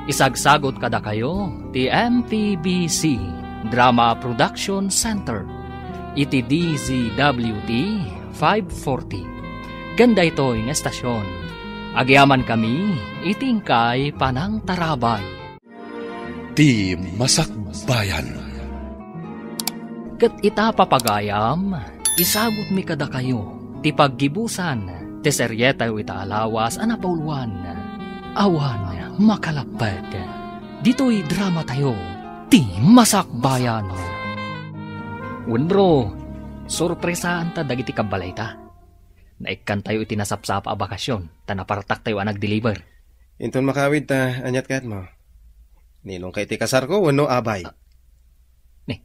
Isagsagut kadakayo ti M P B C Drama Production Center iti D Z W T five forty. Ken daytoy nga estasion, agyamankami iti inkay panangtarabay. Ti Masakbayan. Ket ita, papagayam, isagutmi kadakayo ti paggibusan ti serietayo ita a lawas a napauluan, Awan Makalapped. Ditoy dramatayo, Ti Masakbayan. Wen, bro, sorpresaanta dagiti kabbalayta. Naikkantayo iti nasapsapa a bakasyon, ta napartaktayo a nagdeliver. Inton makawid ta, aniat kayatmo? Ninong ka iti kasarko wenno abay? Ah, ni,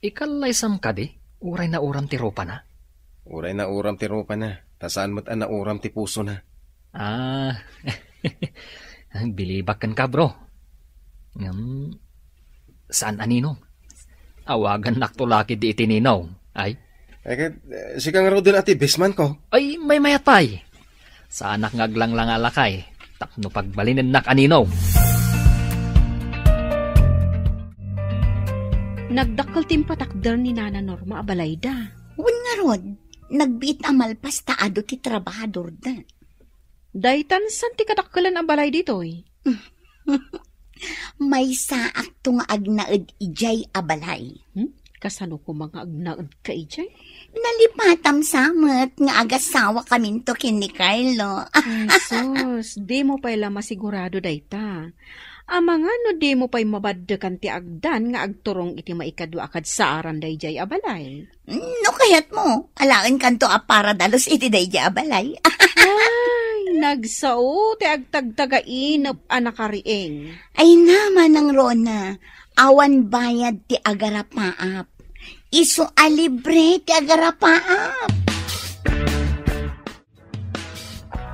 ikallaysam kadi, uray nauram ti rupana? Uray nauram ti rupana, ta saan met a nauram ti pusona. Ah, bilibak kenka, bro. Ngem, saan a ninong? Awagannakto la ketdi iti ninong. Ay? Eh, ket, eh, sika ngaruden a ti bestman ko. Ay, maymayat pay. Saanak nga aglanglang a lakay tapno pagbalinennak a ninong. Nagdakkel ti impatakder ni Nana Norma a balayda. Wen ngarud, nagbiit a malpas ta adu ti trabahadorda. Daytan saan ti kadakkelan a balay ditoy? Maysaakto nga agnaed idiay a balay. Hmm? Kasano koma nga agnaedka idiay? Nalipatam sa met nga agasawakaminto ken ni Carlo. Ay, sus, dimo pay la masigurado dayta. Amangan no dimo pay mabaddekan ti agdan nga agturong iti maikadua a kadsaaran daydiay a balay. No kayatmo, alaenkanto a para dalus iti daydiay a balay. Ay, nagsao ti agtagtagainep a nakariing. Ay na, Manang Rona, awan bayad ti agarapaap. Isu a libre ti agarapaap.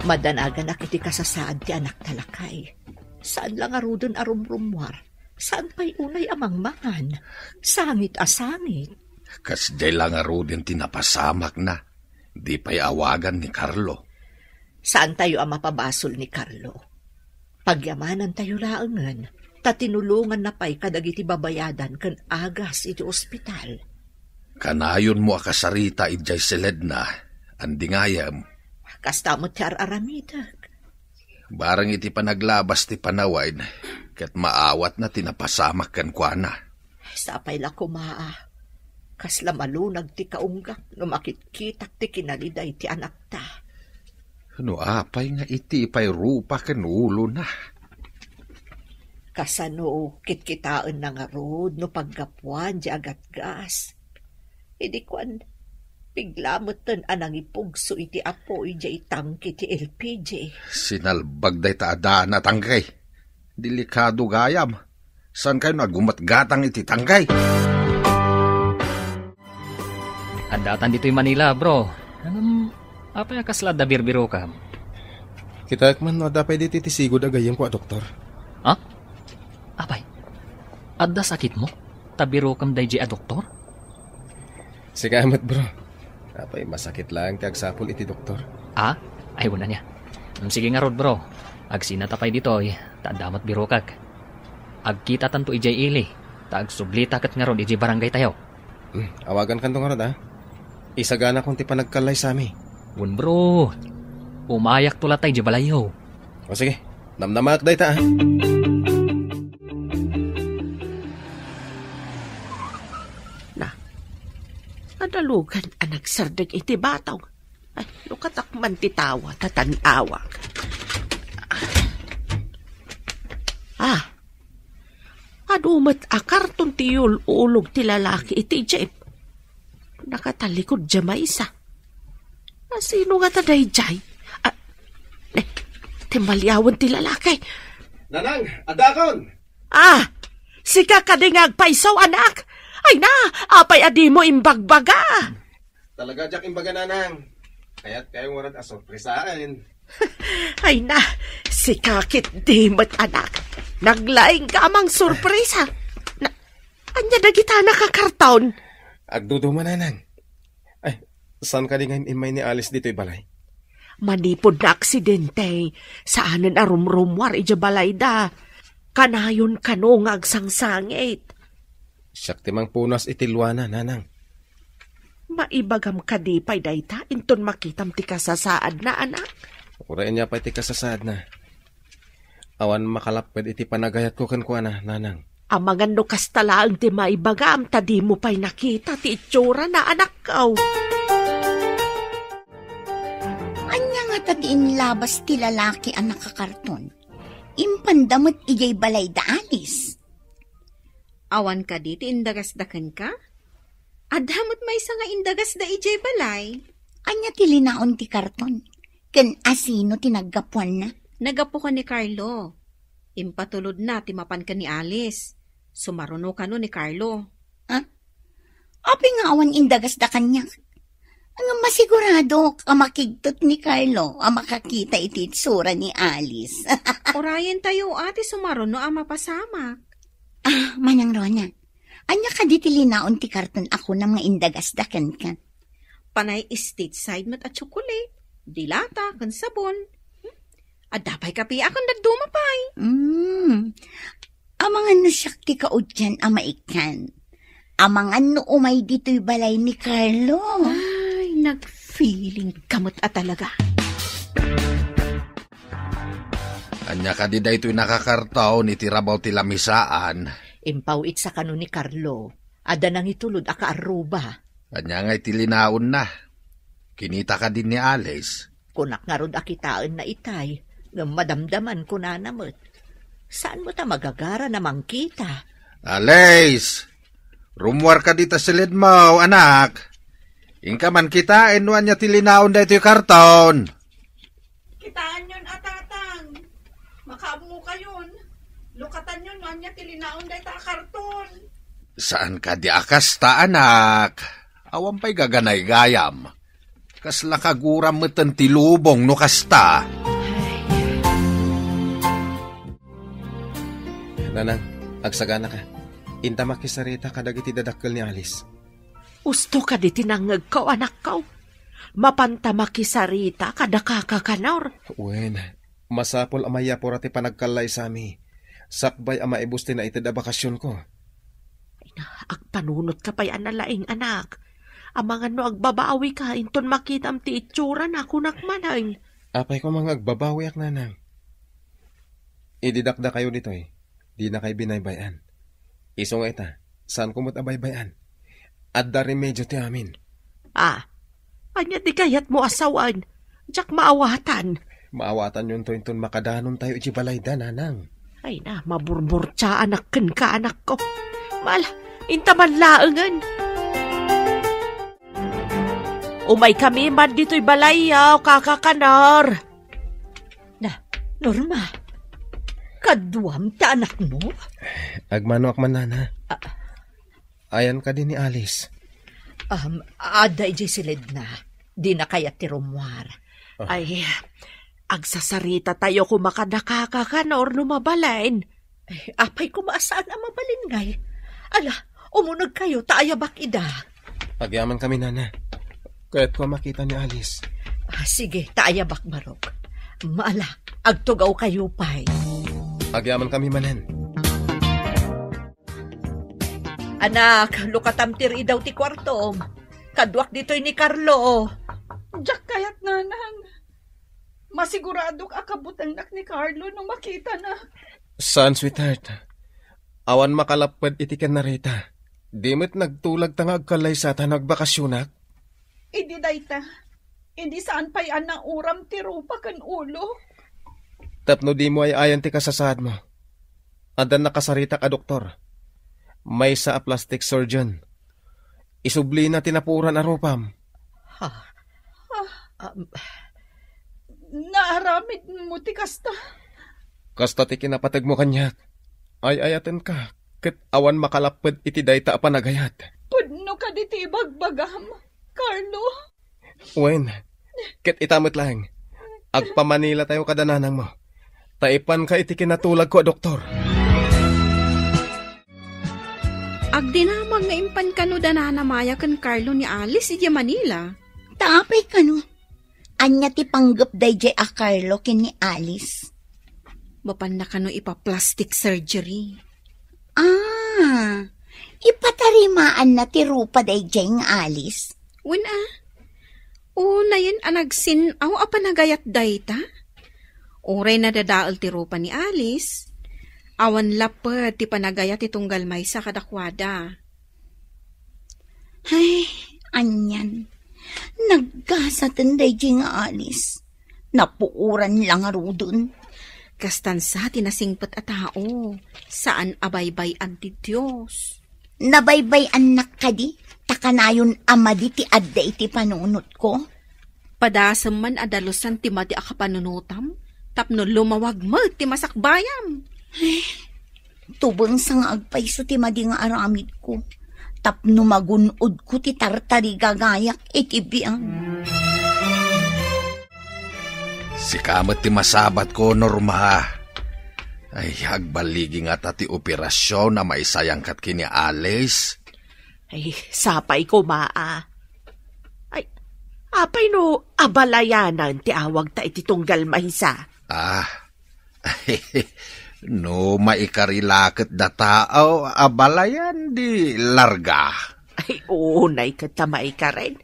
Madanaganak iti kasasaad ti anakta, lakay. Saan la ngaruden a rumrummuar. Saan pay unay a mangmangan. Sangit a sangit. Kasdiay la ngaruden ti napasamakna. Di pay awagan ni Carlo. Saantayo a mapabasol ni Carlo. Pagyamanantayo laengen, ta tinulonganna pay kadagiti babayadan ken agas iti ospital. Kanayonmo a kasarita idiay siledna, andi ngayem. Kasta met ti ar-aramidek. Bareng iti panaglabas ti panawen, ket maawatna ti napasamak kenkuana. Sapay la koma a kasla malunag ti kaunggak no makitkitak ti kinaliday ti anakta. No apay nga iti pay rupa ken ulona? Kasano kitkitaenna ngarud no paggapuan di agatgas? Idi kuan, bigla metten a nangipugso iti apoy di tangke ti L P G. Sinalbag dayta a daan a tangke. Delikado gayam. Saankayo nga aggumatgatang iti tangke? Addatan ditoy Manila, bro. Ngem, apay a kasla adda birbirokam? Kitaek man no adda pay ditoy ti sigud a gayyemko a doktor. Ha? Apay, adda sakitmo? Ta birokam daydiay a doktor? Sika met, bro. Apay, masakit laeng ti agsapul iti doktor. Ah? Ay, wen ania. Mm, sige ngarud, bro. Agsinata pay ditoy, ta adda met birokak. Agkitatanto idiay ili, ta agsublita ket ngarud idiay barangaytayo. Hmm, awagankanto ngarud, a? Isaganakon ti panagkallaysami. Wen, bro. Umayakto latay idiay balayyo. O sige, namnamaak dayta, a. Na, adalugan a nagsardeng iti batong. Ay, lukatak man ti tawa, ta tan-awak. Ah, adu met a karton ti yul-ulog ti lalaki iti jeep. Nakatalikod dia maysa. Asino ngata daydiay? Ah, eh, timmaliawen ti lalaki. Nanang, addakon! Ah, sika kadi nga agpayso, anak? Ay na, apay a dimo imbagbaga? Talaga diak imbaga, Nanang. Kayatkayo ngarud a sorpresaen. Ay na, sika ketdi met, anak. Naglaingka a mangsorpresa. Na, ania dagita a nakakarton? Agduduma, Nanang. Ay, saan kadi nga im-immay ni Alice ditoy balay? Manipud naaksidente, saanen a rumrummuar idiay balayda. Kanayon kano nga agsangsangit. Siak ti mangpunas iti luana, Nanang. Maibagam kadi pay dayta inton makitam ti kasasaadna, anak? Uray ania pay ti kasasaadna. Awan makalapped iti panagayatko kenkuana, Nanang. Amangan no kasta laeng ti maibagam ta dimo pay nakita ti itsurana, anakko. Ania ngata ti inlabas ti lalaki a nakakarton? Impanda met idiay balayda Alice. Awan kadi ti indagasda kenka? Adda met maysa nga indagasda idiay balay. Ania ti linaon ti karton? Ken asino ti naggapuanna? Naggapu ken ni Carlo. Impatulodna ti mapan ken ni Alice. Sumaruno kano ni Carlo. Ha? Apay nga awan indagasda kaniak? Ngem masiguradok a makigtot ni Carlo a makakita iti itsura ni Alice. Urayentayo a ti sumaruno a mapasamak. Ah, Manang Rona, ania kadi ti linaon ti karton a kunam nga indagasda kenka? Panay stateside met a tsokolate, dilata, ken sabon. Hmm? Adda pay kape a ken dadduma pay. Mm. Amangan no siak ti kaudian a maikkan. Amangan no umay ditoy balay ni Carlo. Ay, nag-feeling ka met a talaga. Ania kadi daytoy nakakarton iti rabaw ti lamisaan? Impaw-itsa kano ni Carlo. Adda nangitulod a kaarruba. Ania ngay ti linaonna? Kinita kadi ni Alice? Kunak ngarud a kitaenna itay, ngem madamdaman kunana met. Saan met a magagara na mangkita? Alice! Rummuar kadi ta siledmo, anak. Inka man kitaen no ania ti linaon daytoy karton. Kitaenyon a, Tatang. Makaammokayon. Lukatanyon no ania ti linaon dayta a karton. Saan kadi a kasta, anak? Awan pay gaganaygayam. Kasla kaguram meten ti lubong no kasta. Nanang, agsaganaka. Inta makisarita kadagiti dadakkel ni Alice. Usto kadi ti nangngegko, anakko. Mapanta makisarita kada kaka Kanor. Wen, masapul a mayapura ti panagkallaysami. Sakbay a maibusten a ited a bakasionko. Ay na, agpanunotka pay a nalaing, anak. Amangan no agbabawika, inton makitam ti itsurana, kunak manen. Apay koma nga agbabawiak, Nanang? Idi dakdakayo ditoy, dinakay binaybay-an. Isu nga ita, saanko met a baybay-an. Adda remedio ti amin. Ah, ania ti kayatmo a sawen? Diak maawatan. Maawatanyonto inton makadanontayo iti balayda, Nanang. Ay na, maburburtiaanak kenka, anakko. Mala, inta man laengen. Umaykami man ditoy balayyo, kaka Kanor. Na, Norma, kaduam ti anakmo? Agmanoak man, Nana. Ah. Ayan kadi ni Alice? Um, adda idiay siledna. Dina kayat ti rummuar. Ah. Ay, agsasarita tayo koma kada kaka Kanor no mabalin. Ay, apay koma a saan a mabalin ngay? Ala, umuneg kayo, ta ayabak ida. Agyamankami, Nana. Kayatko a makita ni Alice. Ah, sige, ta ayabak, Barok. Mala, agtugaw kayo pay. Agyamankami manen. Anak, lukatam ti ridaw ti kuartom. Kaduak ditoy ni Carlo. Diak kayat, Nanang. Masiguradok a kabutelnak ni Carlo no makitana. Saan, sweetheart. Awan makalapped iti ken Rita. Di met nagtulag ta nga agkallaysata no agbakasionak. Idi dayta, idi saan pay a nauram ti rupa ken ulo. Tapno dimo ay-ayan ti kasasaadmo. Adda nakasaritak a doktor. Maysa a plastic surgeon. Isublina ti napuoran a rupam. Ha? Ah, um, naaramidmo ti kasta? Kasta ti kinapategmo kaniak. Ay-ayatenka, ket awan makalapped iti dayta a panagayat. Pudno kadi ti ibagbagam, Carlo? Wen, ket ita met laeng, agpamanila tayo kada nanangmo. Ta ipanka iti kinatulagko a doktor. Agdinamag nga impan kano da Nana Maya ken Carlo ni Alice idiay Manila. Ta apay kano? Ania ti panggep daydiay a Carlo ken ni Alice? Mapanna kano ipa-plastic surgery. Ah, ipatarimaanna ti rupa daydiay nga Alice? Wen a. Unayen a nagsin-aw a panagayat dayta? Uray nadadael ti rupa ni Alice, awan lapped ti panagayat ti tunggal maysa kadakuada. Ay, anian. Naggasaten daydiay nga Alice. Napuoran la ngaruden. Kastan sa ti nasingpet a tao, saan a baybay-an ti Dios. Nabaybay-annak kadi, ta kanayon a madi ti adda iti panunotko? Padasem man a dalusan ti madi a kapanunotam, tapno lumawag met ti masakbayam. Tubengsa nga agpayso ti madi nga aramidko, tapno magun-odko ti tartarigagayak iti biag. Sika met ti masabatko, Norma. Ay, agballigi ngata ti operasyon a maisayangkat ken ni Alice. Ay, sapay koma a. Ay, apay no abalayanan ti awagta iti tunggal maysa? Ah, no maikari la ket dataw, abalayan di larga. Ay, unay ket ta maikaren.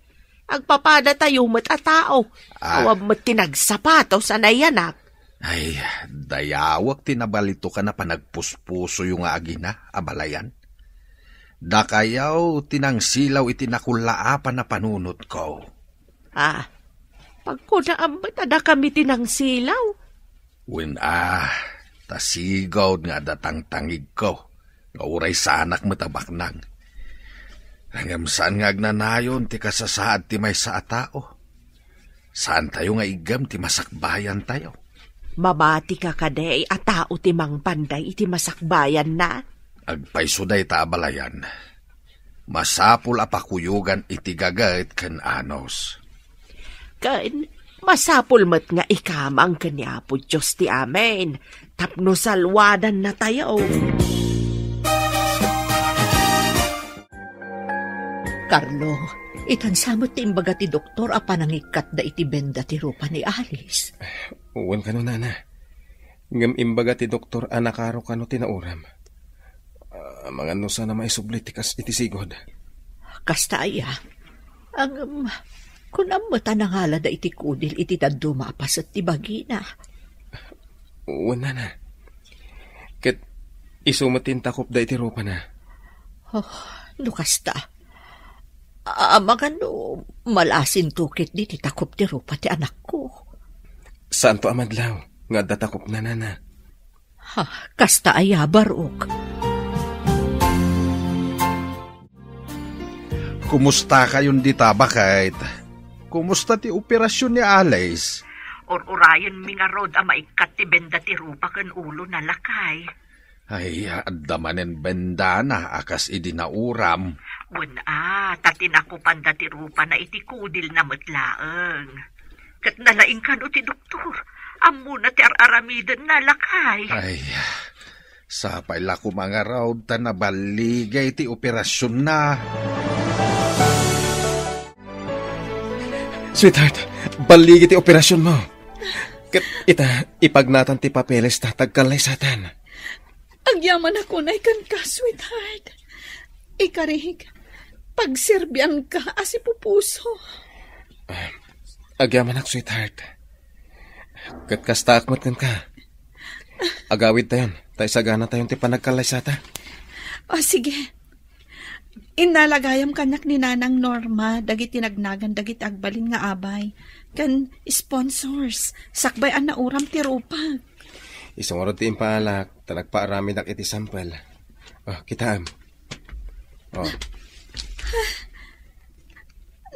Agpapadatayo met a tao. Ah. Awan met ti nagsapatos a nayanak. Ay, dayawek ti nabalitokan a panagpuspusoyo nga agina, abalayan. Dakayo ti nangsilaw iti nakullaapan a panunotko. Ah, pagkunaam met a dakami ti nangsilaw. Wen a, ta sigud nga adda tangtangigko, nga uray saanak met a baknang. Ngem saan nga agnanayon ti kasasaad ti maysa a tao. Saantayo nga iggem ti masakbayantayo. Mamatika kadi a tao ti mangpanday iti masakbayanna? Agpayso dayta abalayan. Masapul a pakuyogan iti gaget ken anus. Ken masapul met nga ikamang ken ni Apo Dios ti amin, tapno salwadannatayo. Carlo, itansa met ti imbaga ti doktor a panangikkatda iti benda ti rupa ni Alice. Wen kano, nana. Ngem imbaga ti doktor a nakaro kano ti nauram. Ah, amangan no saan a maisubli ti kas iti sigud. Kasta aya. Ngem, kunam met a nangalada iti kudil iti dadduma a paset ti bagina. Wen, nana. Ket isu met ti intakopda iti rupana. Oh, no kasta. Amangan no malasinto ketdi ti takop ti rupa ti anakko. Saanto a madlaw nga adda takopna, nana. Ha, kasta aya, Barok. Kumustakayon dita, baket? Kumusta ti operasyon ni Alice? Ur-urayenmi ngarud a maikkat ti benda ti rupa ken ulona, lakay. Ay, adda manen bendana a kas idi nauram. Wen a, ta tinakopanda ti rupana iti kudilna met laeng. Ket nalaing kano ti doktor. Ammona ti ar-aramidenna, lakay. Ay, sapay la koma ngarud ta naballigay ti operasionna. Sweetheart, balligi ti operasionmo. Ket ita, ipagnatan ti papeles ta agkallaysatan. Agyamanak unay kenka, sweetheart. Ikarik, pagserbianka a sipupuso. Ah, agyamanak, sweetheart. Ket kastaak met kenka. Agawidtayon, ta isaganatayon ti panagkallaysata. O, sige. Innala gayam kaniak ni Nanang Norma dagiti nagnagan dagiti agbalin nga abay ken sponsors sakbay a nauram ti rupak. Isu ngarud ti impaalak ta nagpaaramidak iti sampel. Oh, kitaem. Oh.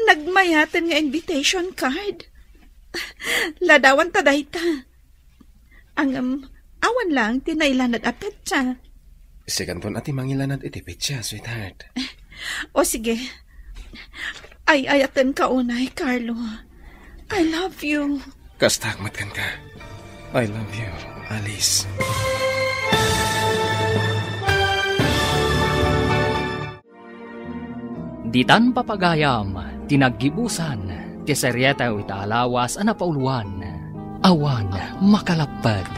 Nagmayaten nga invitation card. Ladawan ta dayta. Ngem, awan lang ti nailanad a petsa. Sikanton a ti mangilanad iti petsa, sweetheart. O sige. Ay-ayatenka unay, Carlo. I love you. Kastaak met kenka. I love you, Alice. Ditan papagayam ti naggibusan ti serietew ita a lawas a napauluan, Awan Makalapped.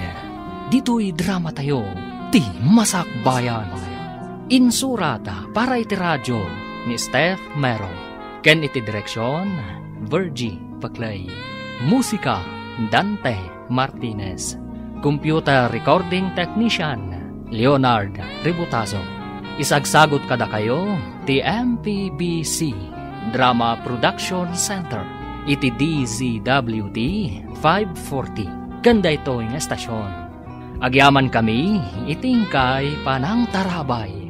Ditoy dramatayo ti Masakbayan. Insurat para iti radio ni Steph Mero, ken iti direksion, Virgie Paclay. Musika, Dante Martinez. Computer recording technician, Leonard Ributazo. Isagsagut kadakayo ti M P B C Drama Production Center iti D Z W T five forty. Ken daytoy nga estasion, agyamankami iti inkay panangtarabay.